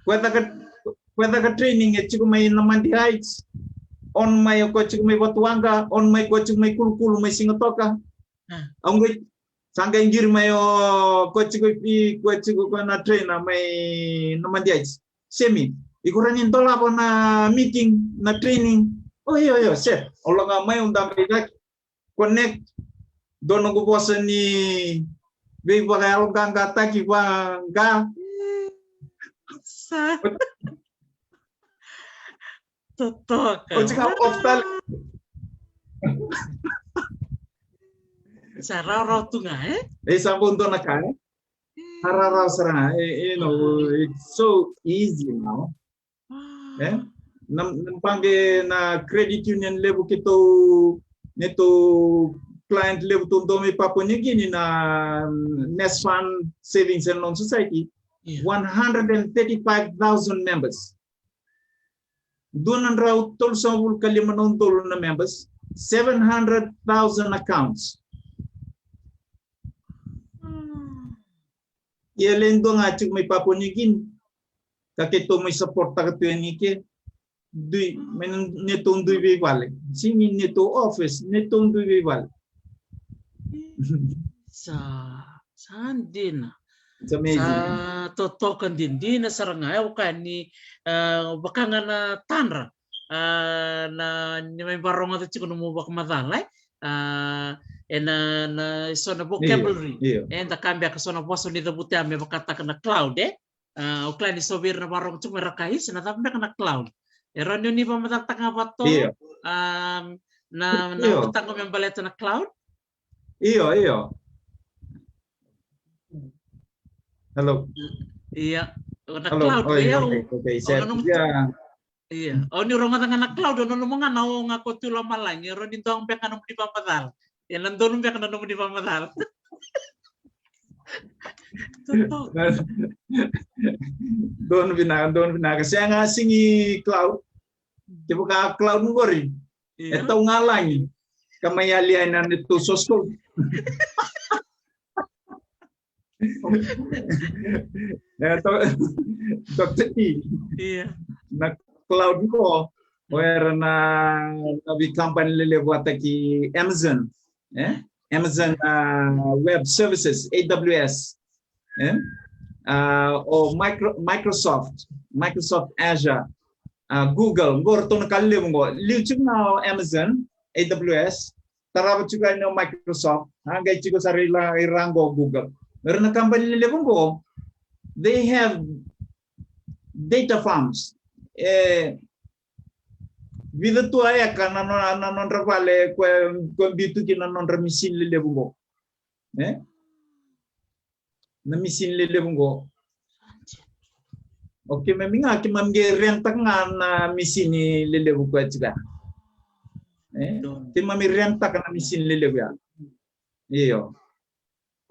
Koya caka, koya caka training e tiko mai Namadi Heights. On mai o koya tiko mai Vatuwaqa, on mai koya tiko mai Kulukulu, mai Sigatoka. Au qai, sa qai qiri mai o koya tiko i, koya tiko koya na trainer mai Namadi Heights. Semi, iko rawa ni dolava na meeting, na training? O io, io, set. O lako ga mai, au dabe i cake. Connect. Dua noqu vosa ni veivakayaloqaqataki vaqo. Sa. Totoka. Oti ga off tale. Sa rawarawa tu ga, e? E sa bau dua na ka, e? Sa rawarawa sara ga, e, you know, it's so easy now. E? Na, na baqe na credit union levu keitou, neitou client levu tou dau mai Papua New Guinea na, mm, Nasfund Savings and Loan Society, one hundred and thirty-five thousand members. Dua na drau tolusagavulu ka lima na udolu na members, seven hundred thousand accounts. Ia le dua ga tiko mai Papua New Guinea. Ka keitou mai support taka tu yani ke. Dui, mai na neitou dui veivale. Sigi neitou office, neitou dui veivale. Sa, sa dina. It's amazing. Sa totoka dina, dina sara ga. E, au kaya ni, e, vaka ga na tadra. E, na, ni mai varogoca tiko nomu vakamacala, e? E, na, na, so na vocabulary. Io, io. E, da ka beka so na vosa ni cavuta me vakataka na cloud, e? A, au kila ni so vei ira na varogo tiko me ra kaya, isa, na cava beka na cloud? E rawa ni o ni vakamacalataka ga vata tolu, io, a, na, na, io, vutaqu me baleta na cloud? Io, io. Hello. Ia, na, hello, cloud, oi, ia, okay, okay, o, set, na nomu, ia. Ia, o ni rogoca ga na cloud, o na nomu ga na o ga ko tu lomalagi, e rawa ni dua beka na nomuni vakamacala. Ia, na donu beka na nomuni vakamacala. Donu vinaka, donu vinaka. Sega, sigi cloud. Kevaka cloud qori, ia, e tau ga lagi. Ka mai yali ai na neitou source code. E, to-, Doctor T. Ia. Na cloud qo, o ira na, na veikabani lelevu vata kei Amazon, e? Amazon, a, Web Services, A W S, e? A, o Micro-, Microsoft, Microsoft Azure, a, Google, qo ratou na ka lelevu qo. Liu tiko ga o Amazon, A W S, tarava tiko yani o Microsoft, a qai tiko sara i ra, i ra qo o Google. Era na kabani lelevu qo, they have data farms. E, vica tu a eka na, na, na nodra vale ko, ko biu tu kina na nodra misini lelevu qo. E? Na misini lelevu qo. O keimami ga, keimami qai rentaka ga na misini lelevu koya tiko ya. E? Keimami rentaka na misini lelevu ya. Io.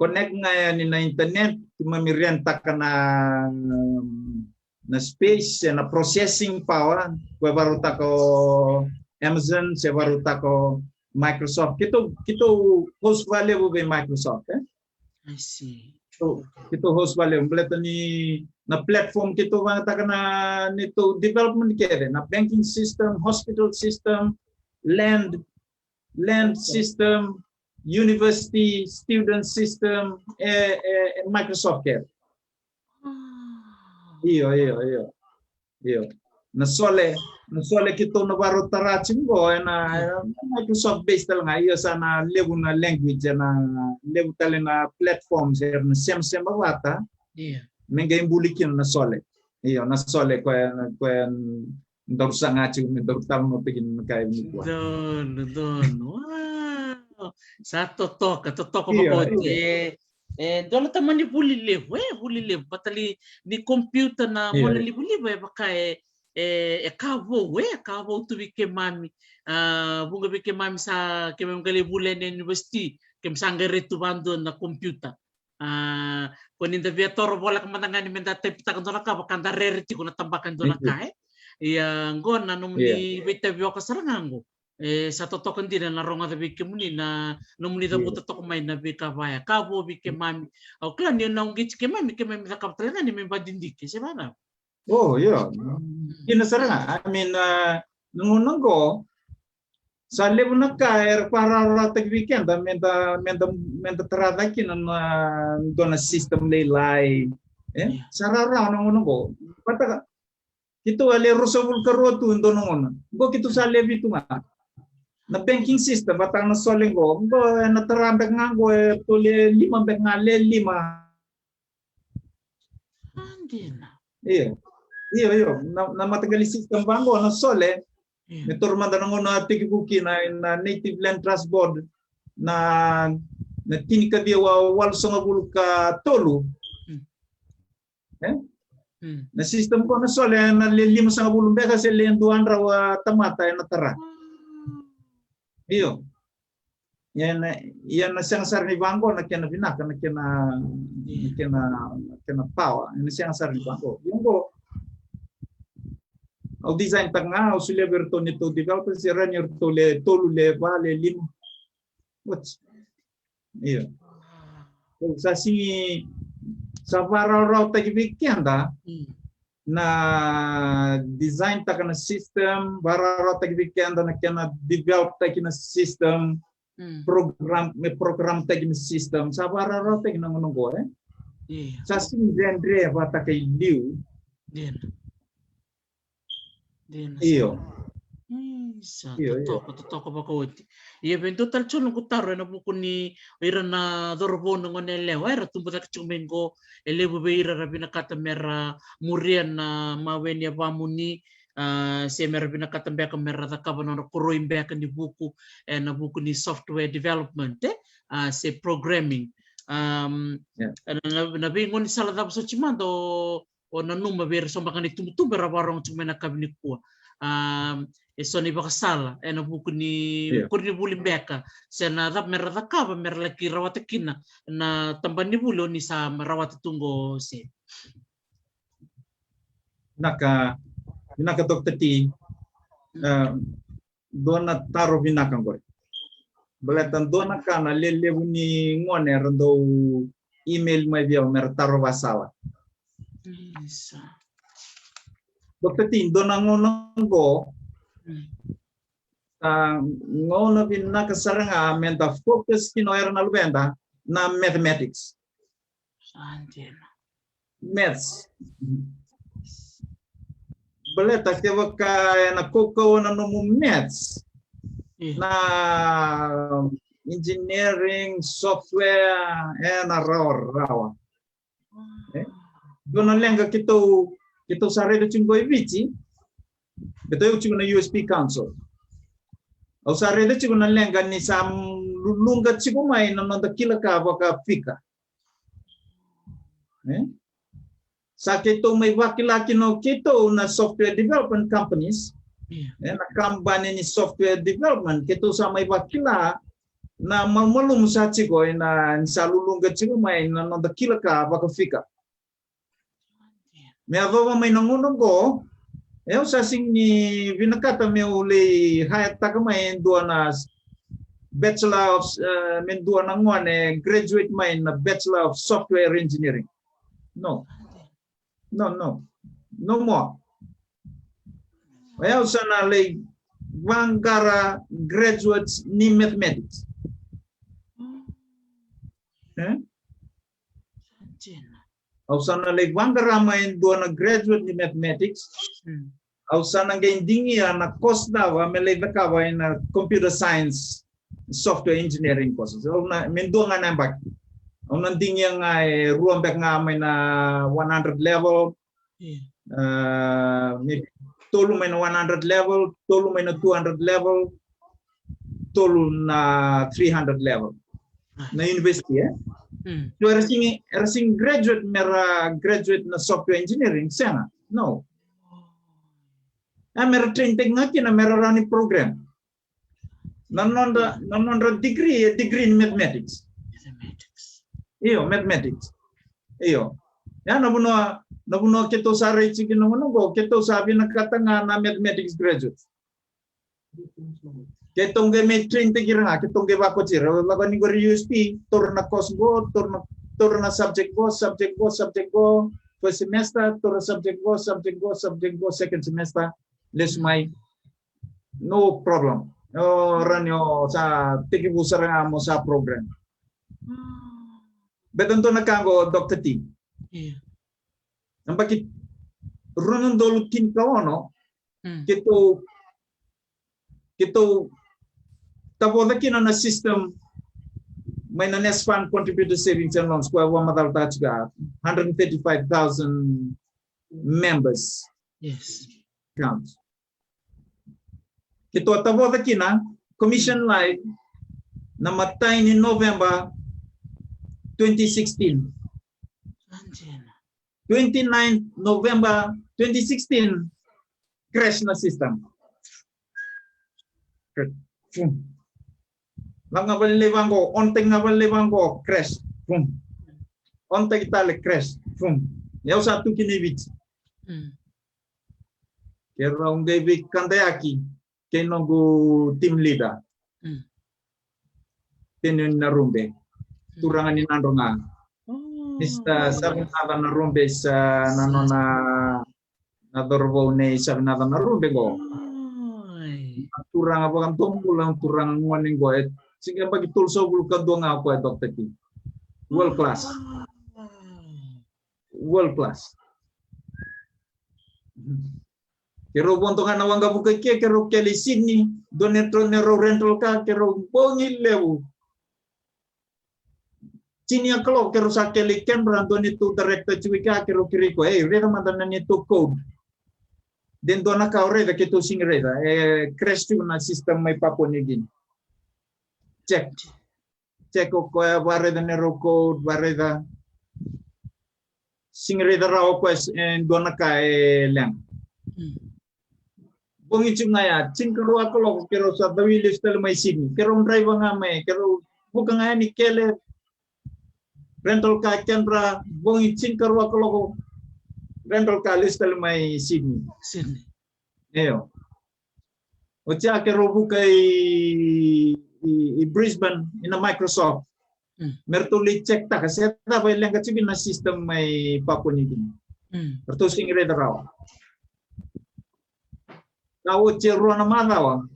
Connect ga yani na internet, keimami rentaka na, na space, na processing power, koya vakarautaka o Amazon, se vakarautaka o Microsoft. Keitou, keitou host vakalevu vei Microsoft, e? I see. So, okay, keitou host vakalevu, baleta ni na platform keitou vakayagataka na neitou development kece, na banking system, hospital system, land, land system, university student system, e, e, e Microsoft kece. Ah. Io, io, io. Io. Na sole, na sole keitou na varau tara tiko qo, ena, ena Microsoft based tale ga, io sa na levu na language, ena levu tale na platforms, era na semasema vata. Io. Me qai buli kina na sole. Io, na sole koya, koya daru saga tiko, me daru talanoataka kina na ka nikua. Donu, donu. Wow. Sa totoka, totoka vakaoti. Io. E, e, dua na tamani vuli levu, e, vuli levu. Vata li ni computer na, io, monalivaliva, e vaka e, e, e ka vou, e, ka vou tu vei keimami. A, vuqa vei keimami sa, keimami qai lai vuli ena university, keimami sa qai rai tu vadua na computer. A, ko ni da via toro voleka mada ga ni me da taipitaka dua na ka, vaka da rere tiko na tabaka e dua na ka, e. Ia, qo na nomuni, io, veitavioka sara ga qo. E, sa totoka dina na rogoca vei kemuni na nomuni cavuta toka mai na veika vaya. Ka vou vei keimami. Au kila ni na uqeti keimami, keimami cakava tale ga ni me vadidike, se vacava? O, io. Mm. Dina sara ga. I mean, a, na gauna qo, sa levu na ka era vakarawarawataki vei keda, me da, me da, me da tara cake kina na, na dua na system lailai. E? Io. Sa rawarawa na gauna qo. Vata ga, keitou a le ruasagavulu ka rua tu e dua na gauna. Qo keitou sa le vitu ga. Na banking system, vata na sole qo. Qo ena tara beka ga qo, e, tou le lima beka ga, le lima. A, dina. Io. Io, io. Na, na mataqali system vaqo, na sole, Me toro mada na gauna a tekivu kina na Native Land Trust Board na na tinikaciwa walusagavulu ka tolu. Na system ko na sole na le limasagavulu beka se le dua drau a tamata ena tara. Io. Ia na ia na sega sara ni vaqo na kena vinaka na kena na kena na kena power. Ena sega sara ni vaqo. Ia qo au design taka ga au solia vei iratou ni tou developers e rani iratou le tolu le va le lima. Oti. Io. Sa sigi sa varawarawataki vei keda na design taka na system, varawarawataki vei keda na kena develop taki na system, program me program taki na system sa varawarawataki na gauna qo e. Sa sigi dredre vataka i liu. Dina. Io. Isa, io, io. Totoka, totoka vakaoti. Ia vei dua tale tiko noqu taro ena vuku ni ira na cauravou na gone yalewa era tubu cake tiko mai qo, e levu vei ira ra vinakata mera muria na mawe ni yavamuni, a, se mera vinakata beka mera cakava nodra koroi beka ni vuku ena vuku ni software development, e, a, se programming. Um, na, na veigauna sala cava soti mada o o nanuma vei ira so beka na itubutubu era vakarogo tiko mai na kavi nikua. A, e so na ivakasala ena vuku ni koronivuli beka se na cava mera cakava mera laki rawata kina na tabana ni vuli o ni sa rawata tu qo se. Vinaka, vinaka Doctor T. A, dua na taro vinaka qori. Baleta dua na ka na lelevu ni gone era dau email mai vei au mera taro vasala. Isa. Doctor T, dua na gauna qo sa gauna vinaka sara ga meda focus kina o era na luveda na mathematics. Sa dina. Maths. Baleta kevaka ena kaukauwa na nomu maths, na engineering, software, ena rawarawa. E? Dua na leqa keitou, keitou sa raica tiko qo i Viti, keitou tiko na U S P Council. Au sa raica tiko na leqa ni sa luluqa tiko mai na noda kila ka vakafika. E? Sa keitou mai vakila kina o keitou na software development companies. E, na kabani ni software development, keitou sa mai vakila na malumalumu sa tiko ena ni sa luluqa tiko mai na noda kila ka vakafika. Me yacova mai na gauna oqo, e, au sa sigi ni vinakata meu lai hire taka mai e dua na bachelor of, e, me dua na gone graduate mai na bachelor of software engineering. No. No, no. No more. O yau sa na lai vaqara graduates ni mathematics. E? Au sa na lai vaqara mai e dua na graduate ni mathematics. Au sa na qai digia na course cava me lai cakava ena computer science, software engineering courses. Au na, me dua ga na yabaki. Au na digia ga e rua beka ga mai na one hundred level. E, me tolu mai na one hundred level, tolu mai na two hundred level, tolu na three hundred level. Na university, e? So era sigi, era sigi graduate, mera graduate na software engineering, sega. No. E, mera train taki ga kina, mera rawa ni program. Na nodra, na nodra degree, e degree ni mathematics. Io, mathematics. Io. Ia na vanua, na vanua keitou sa rai tiko na vanua qo, keitou sa vinakata ga na mathematics graduates. Keitou qai mai train taki ira ga, keitou qai vakoti ira. Lako ni qori U S P, taura na course qo, taura na, taura na subject qo, subject qo, subject qo, first semester, taura subject qo, subject qo, subject qo, second semester, lesu mai. No problem. O rani o sa tekivu sara ga mo sa program. Beta dua na ka qo, Doctor T. Na baki rua na udolu tinikaono, keitou, keitou tavoca kina na system mai na NESFund Contributor Savings and Loans, koya vakamacalataka tiko, hundred and thirty-five thousand members. Yes. Accounts. Keitou a tavoca kina, commission live, na matai ni November twenty sixteen. Sa dina. Twenty-nine November twenty sixteen, crash na system. Crash. Fum. Lako ga vale lai vaqo, on taki ga vale lai vaqo, crash. Fum. On taki tale, crash. Fum. Au sa tu kina i Viti. Mm. Keirau qai veikadayaki kei noqu team leader. Mm. Teni ni Narube. Mm. Turaga ni Nadroga. Oh. Mister Savinaca Narube sa na nona na cauravou nei Savinaca Narube qo. Oi. Na turaga vakadomobula, turaga gone qo. E sega, yabaki tolusagavulu ka dua ga o koya, Doctor T. World class. Wow. World class. Keirau vodo ga na waqavuka i ke, keirau kele i Sydney, dua na neirau rental car, keirau bogi levu. Tini a kaloko keirau sa kele i Canberra, dua neitou director tiko i ke, keirau kerei koya, "Ei, raica mada na neitou code." De dua na ka au raica keitou sega ni raica, e crash tiko na system mai Papua New Guinea. Check. Check o koya, vakaraica neirau code, vakaraica. Sega ni raica rawa o koya e dua na ka e leqa. Mm. Bogi tiko ga ya, tinikarua kaloko keirau sa cawili lesu tale mai Sydney. Keirau draiva ga mai, keirau vuka ga yani kele, rental car, Canberra, bogi tinikarua kaloko, rental car lesu tale mai Sydney. Sydney. Io. Oti ya keirau vuka i, i, i Brisbane, ina Microsoft. Mm. Me ratou lai check taka se cava e leqa tiko na system mai Papua New Guinea. Mm. Ratou sega ni raica rawa. Ka oti e rua na macawa,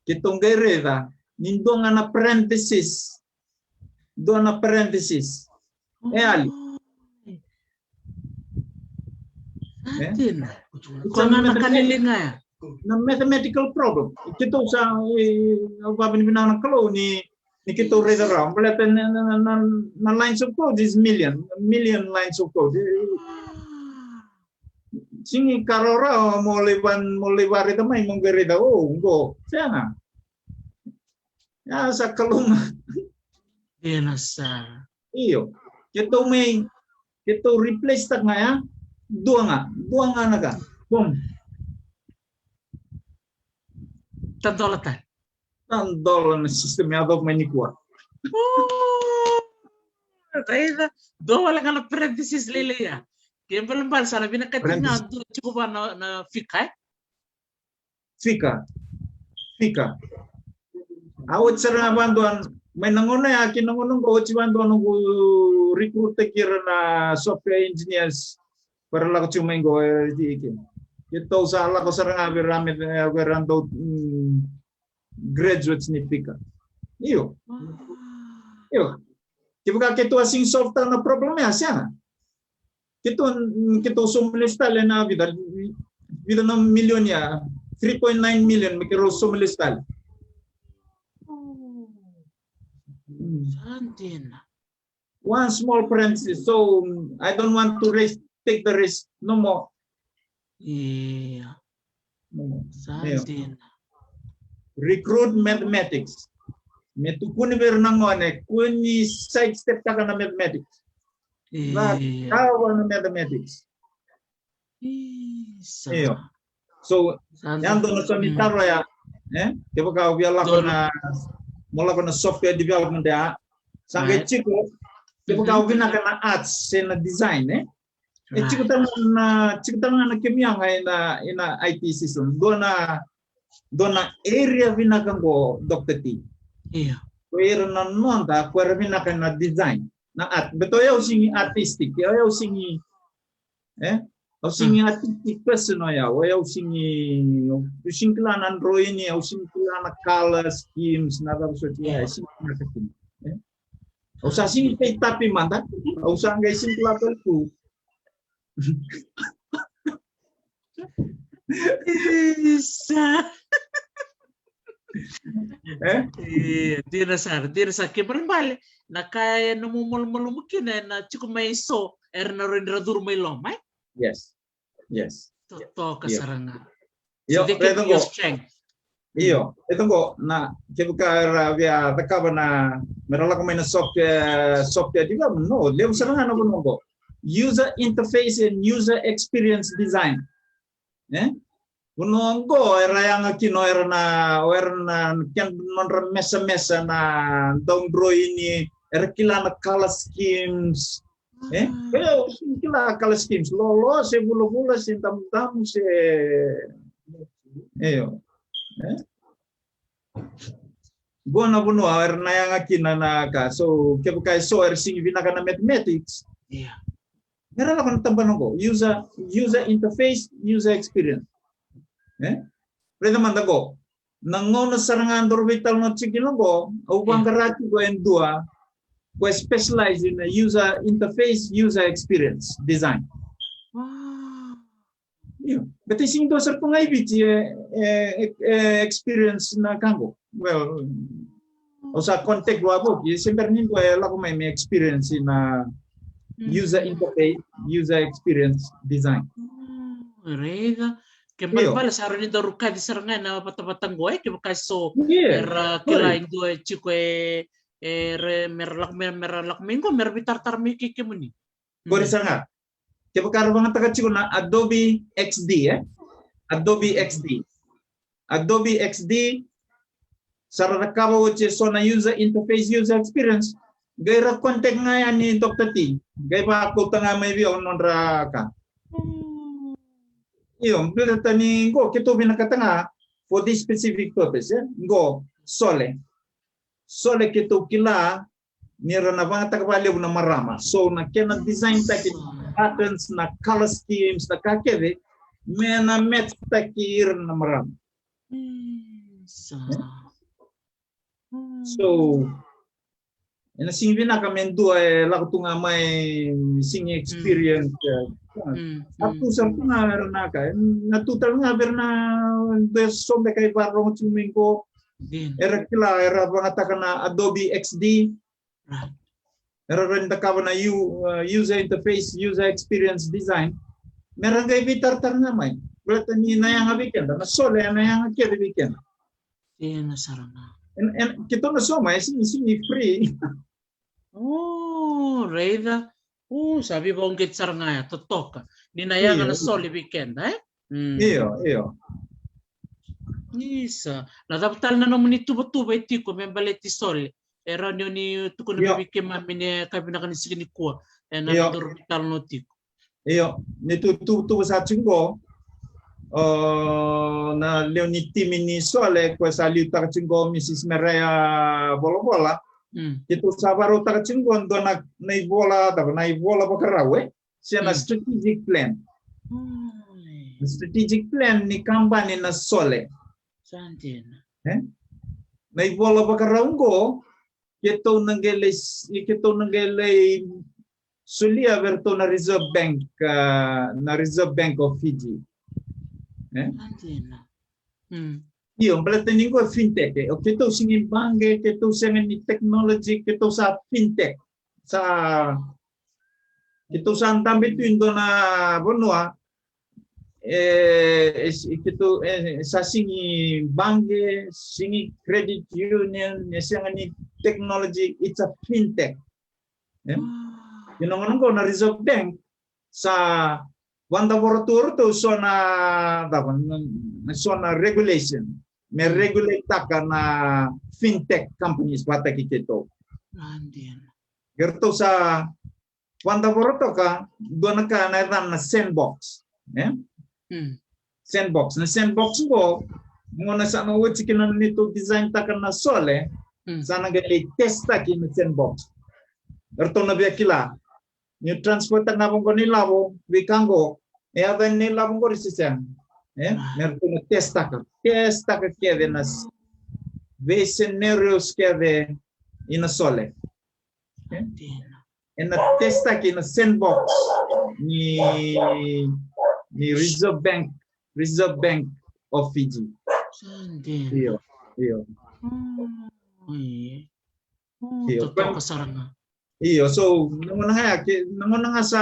keitou qai raica ni dua ga na parenthesis. Dua na parenthesis. E yali. Sa dina. Ko na na ka ni liga ya. Na mathematical problem. Keitou sa, e, au vakavinavinaka na Kalou ni, ni keitou raica rawa. Baleta na, na, na, na, na lines of code is million, million lines of code. Sega ni ka rawarawa mo lai va, mo lai vakaraica mai, mo qai raica, o, qo. Sega. Ya sa Kalou ga. Dina sara. Io. Keitou mai, keitou replace taka ga ya. Dua ga, dua ga na ka. Boom. Tadola tale. Tadola na system yacova mai nikua. Raica, dua wale ga na parenthesis lailai ya. Ke balebale sa na vinakati ga dua tiko vua na, na fika, e? Fika. Fika. A oti sara ga vadua, mai na gauna ya ki na gauna qo oti vadua noqu recruit taki ira na software engineers. Para lako tiko mai qo, e, ike. Keitou sa lako sara ga vei ira me, vei ira dau, mm, graduates ni fika. Io. Io. Kevaka keitou a sega ni solve taka na problem ya, sega. Keitou, keitou sauma lesu tale na vica, vica na million ya, three point nine million me keirau sauma lesu tale. Mm. Sa dina. One small parenthesis, so I don't want to risk, take the risk no more. Io. No more. Sa dina. Recruit mathematics. Me tukuni vei ira na gone, kua ni sidestep taka na mathematics. Io. Cakava na mathematics. Isa. Io. So, ya dua na somi taro ya, e? Kevaka o via lako na, mo lako na software development ya. Sa qai tiko, kevaka o vinaka na arts se na design, e? E tiko tale na, tiko tale na kemu yaga ina, ina I T system. Dua na, dua na area vinaka qo, Doctor T. Io. Ko ira na noda, ko ira vinaka na design. Na art. But o yau sega ni artistic, o yau sega ni, e? Au sega ni artistic person o yau, o yau sega ni, au sega ni kila na drawing, au sega ni kila na color schemes, na cava soti ya, sega ni kila, e? Au sa sega ni kai tapi mada, au sa qai sega ni kila tale tu. Isa. E? E, dina sara, dina sara. Ke balebale, na ka e nomu malumalumu kina, e na tiko mai so, era na rawa ni ra curu mai loma, e? Yes. Yes. Totoka sara ga. Io, so they can be your strength. Io, e toqo na kevaka era via cakava na mera lako mai na software, software development, no, levu sara ga na vanua qo. User interface and user experience design. E? Vanua qo era yaga kina o era na, o era na kena nodra mesamesa na daudroi ni era kila na color schemes. E? Kila color schemes, lolo se vulavula se damudamu se. Io. E? Qo na vanua era na yaga kina na ka. So kevaka e so era sigi vinaka na mathematics. Ia. Mera lako na tabana qo. User, user interface, user experience. E? Raica mada qo. Na gauna sara ga daru veitalanoa tiko kina qo, au vaqara tiko e dua ko e specialize in user interface, user experience design. Io, beta e sigi dua sara tu ga i Viti e, e, e, e experience na ka qo. Well, au sa contact vua qo, e se bera ni dua e lako mai me experience na user interface, user experience design. Raica. Ke balebale sa rawa ni daru kaci sara ga ena vatavata qo, e, kevaka e so era kila e dua e tiko e, e, mera lako mai, mera lako mai qo, mera veitaratara mai kei kemuni. Qori sara ga. Kevaka ra vagataka tiko na Adobe X D, e? Adobe X D. Adobe X D, sa ra cakava oti e so na user interface, user experience. Qai ra contact ga yani Doctor T. Qai vakauta ga mai vei au nodra ka. Io, baleta ni qo keitou vinakata ga for this specific purpose, e? Qo, sole. Sole keitou kila ni ra na vagataka vakalevu na marama. So na kena design taki na patterns, na color schemes, na ka kece, me na match taki ira na marama. So ena sigi vinaka me dua e lako tu ga mai sigi experience. A tu sara tu ga era na ka, na tu tale ga vei ira na dua e so beka e vakarorogo tiko mai qo. Era kila, era vagataka na Adobe X D. Era rawa ni cakava na u-, uh, user interface, user experience design. Mera qai veitaratara ga mai. Baleta ni na yaga vei keda, na sole na yaga kece vei keda. Ena sara ga. Keitou na sauma, e sigi, sigi free. O, raica. O, sa veivakauqeti sara ga ya, totoka. Ni na yaga na sole vei keda, e? Io, io. Isa. Na cava tale na nomuni tuvatuva e tiko me baleti sole? E rawa ni o ni tukuna mai vei keimami ni ka vinaka ni siga nikua. Ena nodaru veitalanoa tiko. Io, ni tu, tu, tu sa tiko qo. O, na lewe ni timi ni sole, ko sa liutaka tiko qo, Mrs Merea Volavola. Keitou sa vakarautaka tiko qo, dua na, na ivola, cava, na ivola vakarau, e? Se na strategic plan. Na strategic plan ni kabani na sole. E? Na ivola vakarau qo, keitou na qai lai, keitou na qai lai solia vei iratou na Reserve Bank, ah, na Reserve Bank of Fiji. E? Io, baleta ni qo fintech, e. O keitou sega ni baqe, keitou sega ni technology, keitou sa fintech. Sa, keitou sa dabe tu e dua na vanua, e, e, keitou, e, sa sega ni baqe, sega ni credit union, e sega ni technology, it's a fintech. E? Io, na gauna qo na Reserve Bank sa vakadavora tu o ratou so na, cava, na, na so na regulation me regulate taka na fintech companies vata kei keitou. Ia ratou sa vakadavora toka dua na ka na yacana na sandbox, e? Sandbox. Na sandbox qo, gauna sa na oti kina na neitou design taka na sole, sa na qai lai test taki na sandbox. Eratou na via kila. Niu transfer taka ga vaqo na ilavo, vei ka qo, e yaco yani na ilavo qori se sega. E? Me ratou na test taka. Test taka kece na s-, vei scenarios kece ina sole. E? Ena test taki na sandbox ni, ni Reserve Bank, Reserve Bank of Fiji. Io, io. Io, totoka sara ga. Io, so, na gauna ga ya, ke, na gauna ga sa,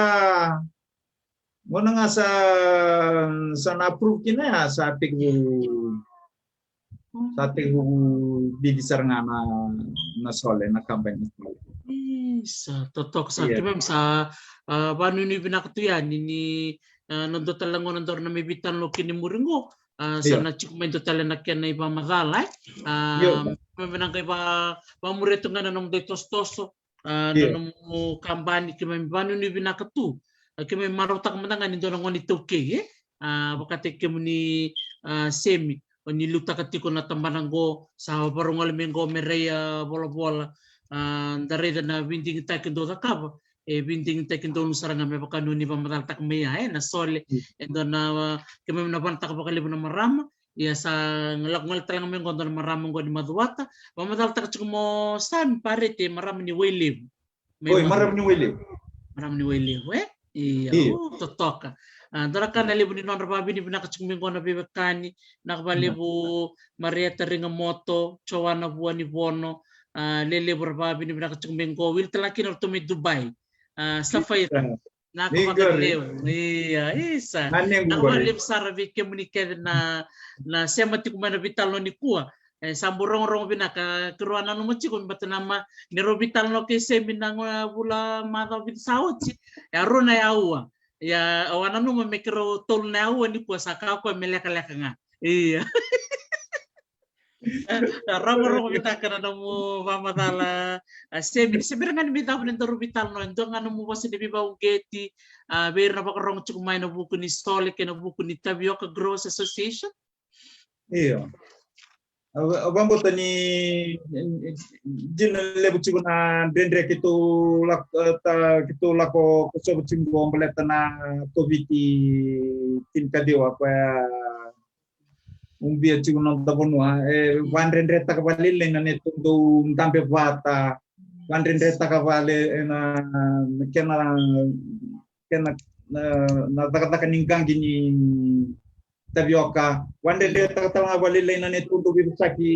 gauna ga sa, sa na approve kina ya, sa tekivu Sa tekivu vivi sara ga na, na sole, na kabani na sole. Isa, totoka sa. Ia. Keimami sa, ah, vanuinui vinaka tu yani ni, ah, na dua tale na gauna daru na mai veitalanoa kina i muri qo. Ah, sa Ia. na tiko mai dua tale na kena ivakamacala, e. Ah, Ia. Keimami na qai va, vamuria tu ga na nomudou itosotoso. Ah, na Ia. nomu kabani, keimami vanuinui vinaka tu. Ah, keimami marautaka mada ga ni dua na gone iTaukei, e. Ah, vakataki kemuni, ah, Semi, o ni liutaka tiko na tabana qo, sa vakarogoli mai qo me rai, ah, volavola. Ah, da raica na veidigitaki dou cakava, e veidigitaki donu sara ga me vaka ni o ni vakamacalataka mai ya, e, na sole, Mm. e dua na, ah, keimami na vanataka vakalevu na marama, ia sa lako gole tale ga mai qo dua na marama qo ni Macuata, vakamacalataka tiko mo Sami Parete, marama ni Wailevu. Mai Oi, Macuata. Marama ni Wailevu. Marama ni Wailevu, e? Ia, Ia. o, totoka. Ah, dua na ka na levu ni nodra vakavinavinaka tiko mai qo na veiwekani, vinaka vakalevu Marieta Rigamoto, Joana Vuanivono, ah, lelevu ra vakavinavinaka tiko mai qo, wili tale ga kina ratou mai Dubai. Ah, Safaira. Ia. Vinaka Ni qori. vakalevu. Ia, isa. Na nequ Vinaka qori. vakalevu sara vei kemuni kece na, na sema tiko mai na veitalanoa nikua. E, sa bau rogorogo vinaka, keirau a nanuma tiko, baleta na ma, ni rau veitalanoa kei Semi na gauna vula macawa vica sa oti. E, a rua na aua. Ia, au a nanuma me keirau tolu na aua nikua sa ka koya me lekaleka ga. Ia. E, rogorogo vinaka na nomu vakamacala, a, Semi. Semi, ra ga ni mai cava ni daru veitalanoa, e dua ga nomu vosa ni veivakauqeti, a, vei ira na vakarogo tiko mai na vuku ni sole kei na vuku ni Tavioka Growers Association. Io. Au, au vakabauta ni, ni, ni dina levu tiko na dredre keitou lako, ta, keitou lako kosova tiko qo baleta na COVID tinikaciwa koya ubia tiko na noda vanua. E, vakadredretaka vakalailai na neitou dau dabe vata. Vakadredretaka vale, e, na, na kena, kena, na, na cakacaka ni qaqi ni tavioka. Vakadredretaka tale ga vakalailai na neitou dau veivosaki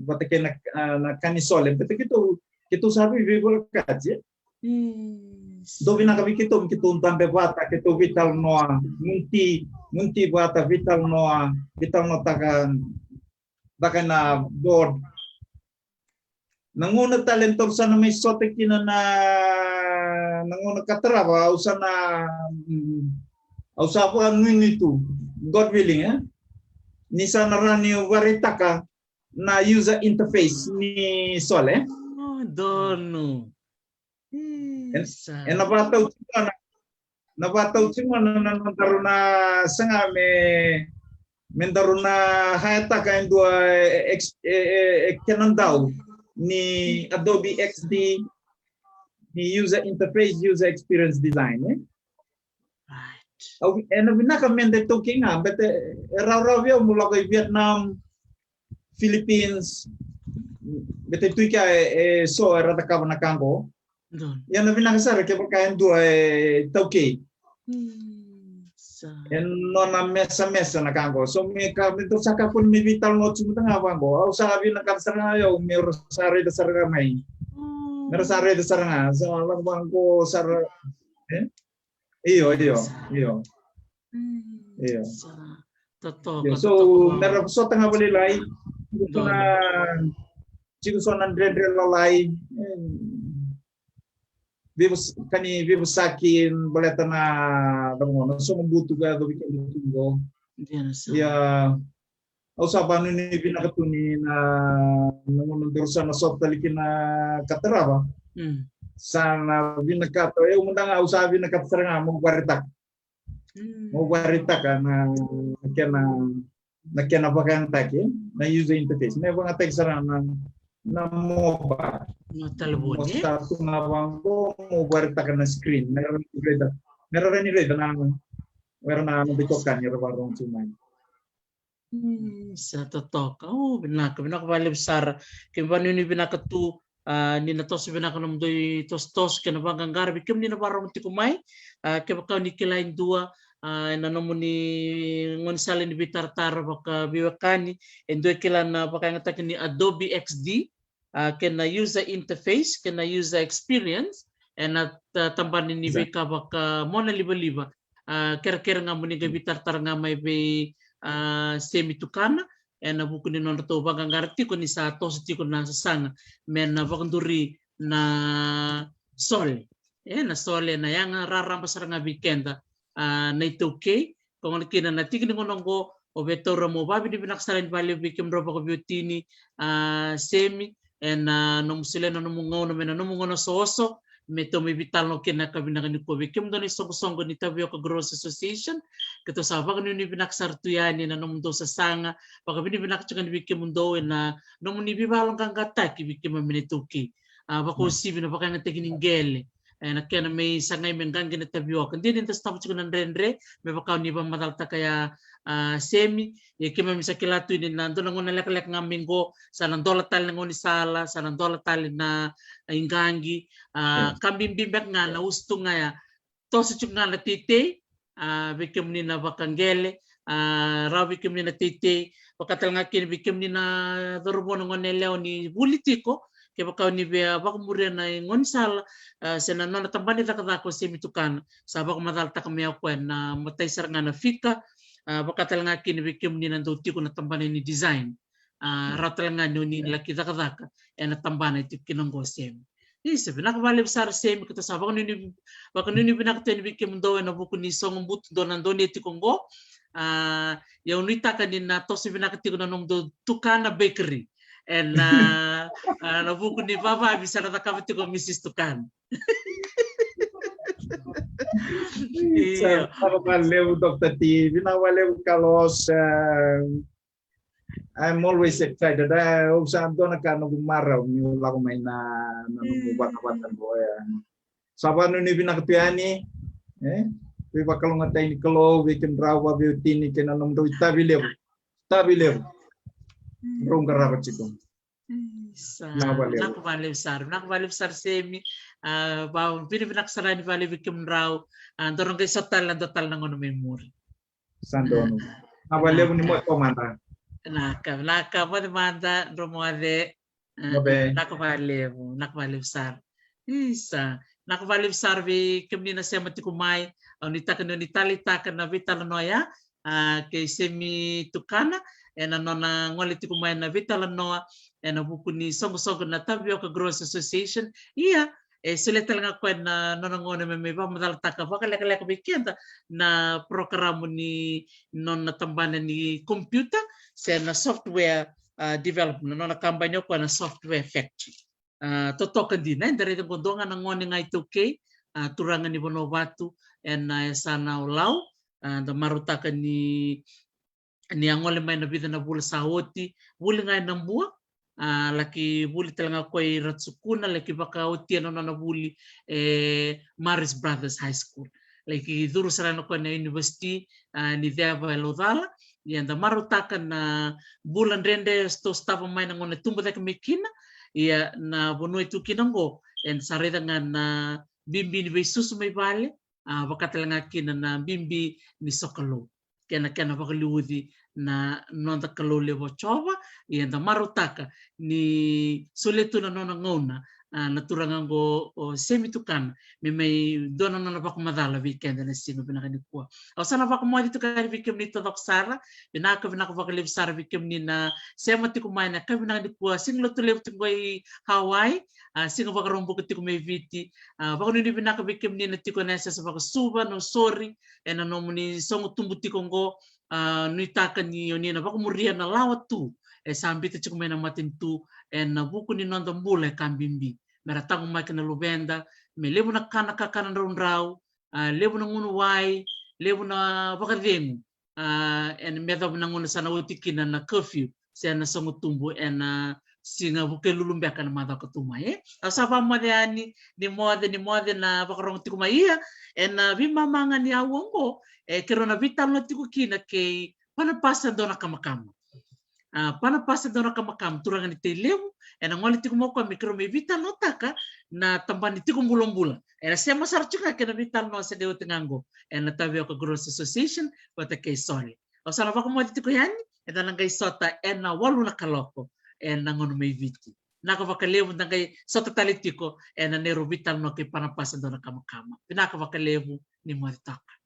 vata kei na, a, na ka ni sole. Baleta keitou, keitou sa vei, veivolekati, e? Yes. Dau vinaka vei keitou, keitou dabe vata, keitou veitalanoa, muti, muti vata, veitalanoa, veitalanoataka, vaka na board. Na gauna tale daru sa na mai sota kina na, na gauna ka tarava, au sa na, mm, au sa vakanuinui tu, God willing, e? Ni sa na rawa ni vakaraitaka na user interface ni sole. O, donu. E, Isa. E na vakatau tiko na, na vakatau tiko na, na, na daru na saga me, me daru na hire-taka e dua, e, ex-, e, e, e kena dau ni Adobe X D, ni user interface, user experience design, e? Right. Au, e na vinaka me da iTaukei ga, baleta e rawarawa vei au meu lako i Vietnam, Philippines, baleta tu i kea e, e so era cakava na ka qo. Donu. Ia na vinaka sara kevaka e dua e iTaukei. Mm, sa. E nona mesamesa na ka qo. So me ka, me dou sa kakua ni me veitalanoa tiko mada ga vaqo. Au sa vinakata sara ga au me ra sa raica sara ga mai. Mm. Me ra sa raica sara ga. Sa lako vaqo sara. E? Io, io, io. Mm, io. Sa. Totoka, io, so, totoka. Me ra sota ga vakalailai. Tiko so na, tiko so na dredre lalai. E, veivos-, ka ni veivosaki baleta na, na sogo butu ka yacovi keda tu qo. Dina sa. Ia, au sa vakanuinui vinaka tu ni na, na gauna daru sa na sota tale kina ka tarava. Mm. Sa na vinakata, au mada ga au sa vinakata sara ga meu vakaraitaka. Mm. Meu vakaraitaka na, na kena, na kena vakayagataki, na user interface. Me vakayagataki sara na, na mobile. Na talevoni. Mo sa tu ga vaqo, meu vakaraitaka na screen. Me ra ni raica. Me ra ni raica na, me ra na, na noda itokani, era vakarogo tu mai. Mm, sa totoka. O, vinaka, vinaka vakalevu sara. Keimami vakanuinui vinaka tu, a, ni na toso vinaka nomudou itosotoso kei na vaqaqara vei kemuni na vakarogo tiko mai. A, kevaka o ni kila e dua, a, ena nomuni gaunisala ni veitaratara vakaveiwekani, e dua e kila na vakayagataki ni Adobe X D, a, kei na user interface, kei na user experience, ena ta-, tabana ni veika vakamonalivaliva. A, kerekere ga mo ni qai veitaratara ga mai vei, a, Semi Tukana, ena vuku ni nodratou vaqaqara tiko ni sa toso tiko na sasaga me na vakaduri na sole. E, na sole na yaga raraba sara ga vei keda, a, na iTaukei. Ka gona kina na tiki ni gauna oqo, au via taura meu vakavinavinaka sara yani vakalevu vei kemudrau vakaveiwatini, a, Semi, ena, a, nomu solia na nomu gauna mai na nomu gauna osooso me tou mai veitalanoa kina ena yakavi vinaka nikua vei kemudou na isoqosoqo ni Tavioka Growers Association. Keitou sa vakanuinui vinaka sara tu yani ena nomudou sasaga, vakavinavinaka tiko yani vei kemudou ena nomuni veivakayaloqaqataki vei keimami na iTaukei. A, vakauasivi na vakayagataki ni qele, e, na kena me sagai me qaqi na tavioka. Dina ni da sotava tiko na dredre, me vaka o ni vakamacalataka ya, a, Semi, ia keimami sa kila tu ni na dua na gauna lekaleka ga mai qo, sa na dola tale na gaunisala, sa na dola tale na, a, iqaqi, a, ka bibi beka ga na usutu ga ya, toso tiko ga na teitei, a, vei kemuni na vakaqele, a, rawa vei kemuni na teitei, vaka tale ga kina vei kemuni na cauravou, na goneyalewa ni vuli tiko, kevaka o ni via vakamuria na gaunisala, a, se na nona tabana ni cakacaka o Semi Tukana, sa vakamacalataka mai o koya na imatai sara ga na fika, a, vaka tale ga kina vei kemuni na dau tiko na tabana ni design. A, rawa tale ga ni o ni laki cakacaka ena tabana e tiko kina qo o Semi. Isa, vinaka vakalevu sara Semi, keitou sa vakanuinui, vakanuinui vinaka tu yani vei kemudou ena vuku ni soqo butu dou na donuya tiko qo. A, ia au nuitaka ni na toso vinaka tiko na nomudou Tukana Bakery ena, a, na vuku ni vavavi sa na cakava tiko o Mrs Tukana. Io. Vinaka vakalevu, Doctor T. Vinaka vakalevu, Carlos. E, I'm always excited. E, au sa dua na ka noqu marau niu lako mai na, na nomu vatavata qo, e. Sa vakanuinui vinaka tu yani, e? Veivakalougatataki ni Kalou vei kemudrau vakaveiwatini kei na nomudrau itavi levu. Itavi levu drau qarava tiko. Isa, vinaka vakalevu. Vinaka vakalevu sara, vinaka vakalevu sara Semi. A, vakavinavinaka sara yani vakalevu vei kemudrau. A, daru qai sota tale ena dua tale na gauna mai muri. Sa donu. Vinaka vakalevu, ni moce mada. Vinaka, vinaka, moce mada, drau moce. A, vinaka vakalevu, vinaka vakalevu sara. Isa, vinaka vakalevu sara vei kemuni na sema tiko mai. Au nuitaka ni o ni taleitaka na veitalanoa ya, a, kei Semi Tukana ena nona gole tiko mai na veitalanoa ena vuku ni soqosoqo na Tavioka Growers Association. Ia, e solia tale ga o koya na nona gauna me mai vakamacalataka vakalekaleka vei keda na porokaramu ni nona tabana ni computer se na software, a, development, na nona kabani o koya na software factory. A, totoka dina, eda raica qo dua ga na gone ga iTaukei, a, turaga ni Vanuavatu ena yasana o Lau. A, da marautaka ni ni a gole mai na vica na vula sa oti, vuli ga e Nabua, a, laki vuli tale ga o koya i Ratu Sukuna, laki vakaotia na nona vuli e Marist Brothers High School. Laki curu sara yani o koya na university, a, ni ceva e Laucala. Ia da marautaka na bula dredre e tou sotava mai na gauna e tubu cake mai kina. Ia na vanua e tu kina oqo, eda sa raica ga na bibi ni veisusu mai vale, a, vaka tale ga kina na bibi ni sokalou kei na kena vakaliuci na noda Kalou levu o Jiova. Ia eda marautaka ni solia tu na nona gauna, a, na turaga oqo o Semi Tukana me mai dua na nona vakamacala vei keda ena siga vinaka nikua. Au sa na vakamoce tiko yani vei kemuni taucoko sara. Vinaka, vinaka vakalevu sara vei kemuni na sema tiko mai ena yakavi vinaka nikua. Siga Lotulevu tiko qo i Hawaii, a, siga Vakaraubuka tiko mai Viti. A, vakanuinui vinaka vei kemuni na tiko ena yasayasa vakaSuva, Nausori, ena nomuni sogo tubu tiko oqo. A, nuitaka ni o ni na vakamuria na lawa tu e sa biuta tiko mai na matanitu ena vuku ni noda bula e ka bibi. Me ra taqomaki na luveda, me levu na kana kakana draudrau, a, levu na gunu wai, levu na vakacegu, a, ena me yacova na gauna sa na oti kina na curfew se na sogo tubu ena siga Vukelulu beka ena macawa ka tu mai, e. Au sa vakamoce yani, ni moce, ni moce na vakarogo tiko mai. Ia ena veimama ga ni aua oqo, e, keirau na veitalanoa tiko kina kei Panapasa Donakamakama. A, Panapasa Donakamakama, turaga ni Tailevu, ena gole tiko mai o koya me keirau mai veitalanoataka na tabana ni tiko bulabula. Ena sema sara tiko ga kei na veitalanoa se qai oti ga oqo ena Tavioka Growers Association vata kei Sole. Au sa na vakamoce tiko yani, eda na qai sota ena walu na kaloko ena gauna mai Viti. Vinaka vakalevu, da qai sota tale tiko ena neirau veitalanoa kei Panapasa Donakamakama. Vinaka vakalevu, ni moce toka.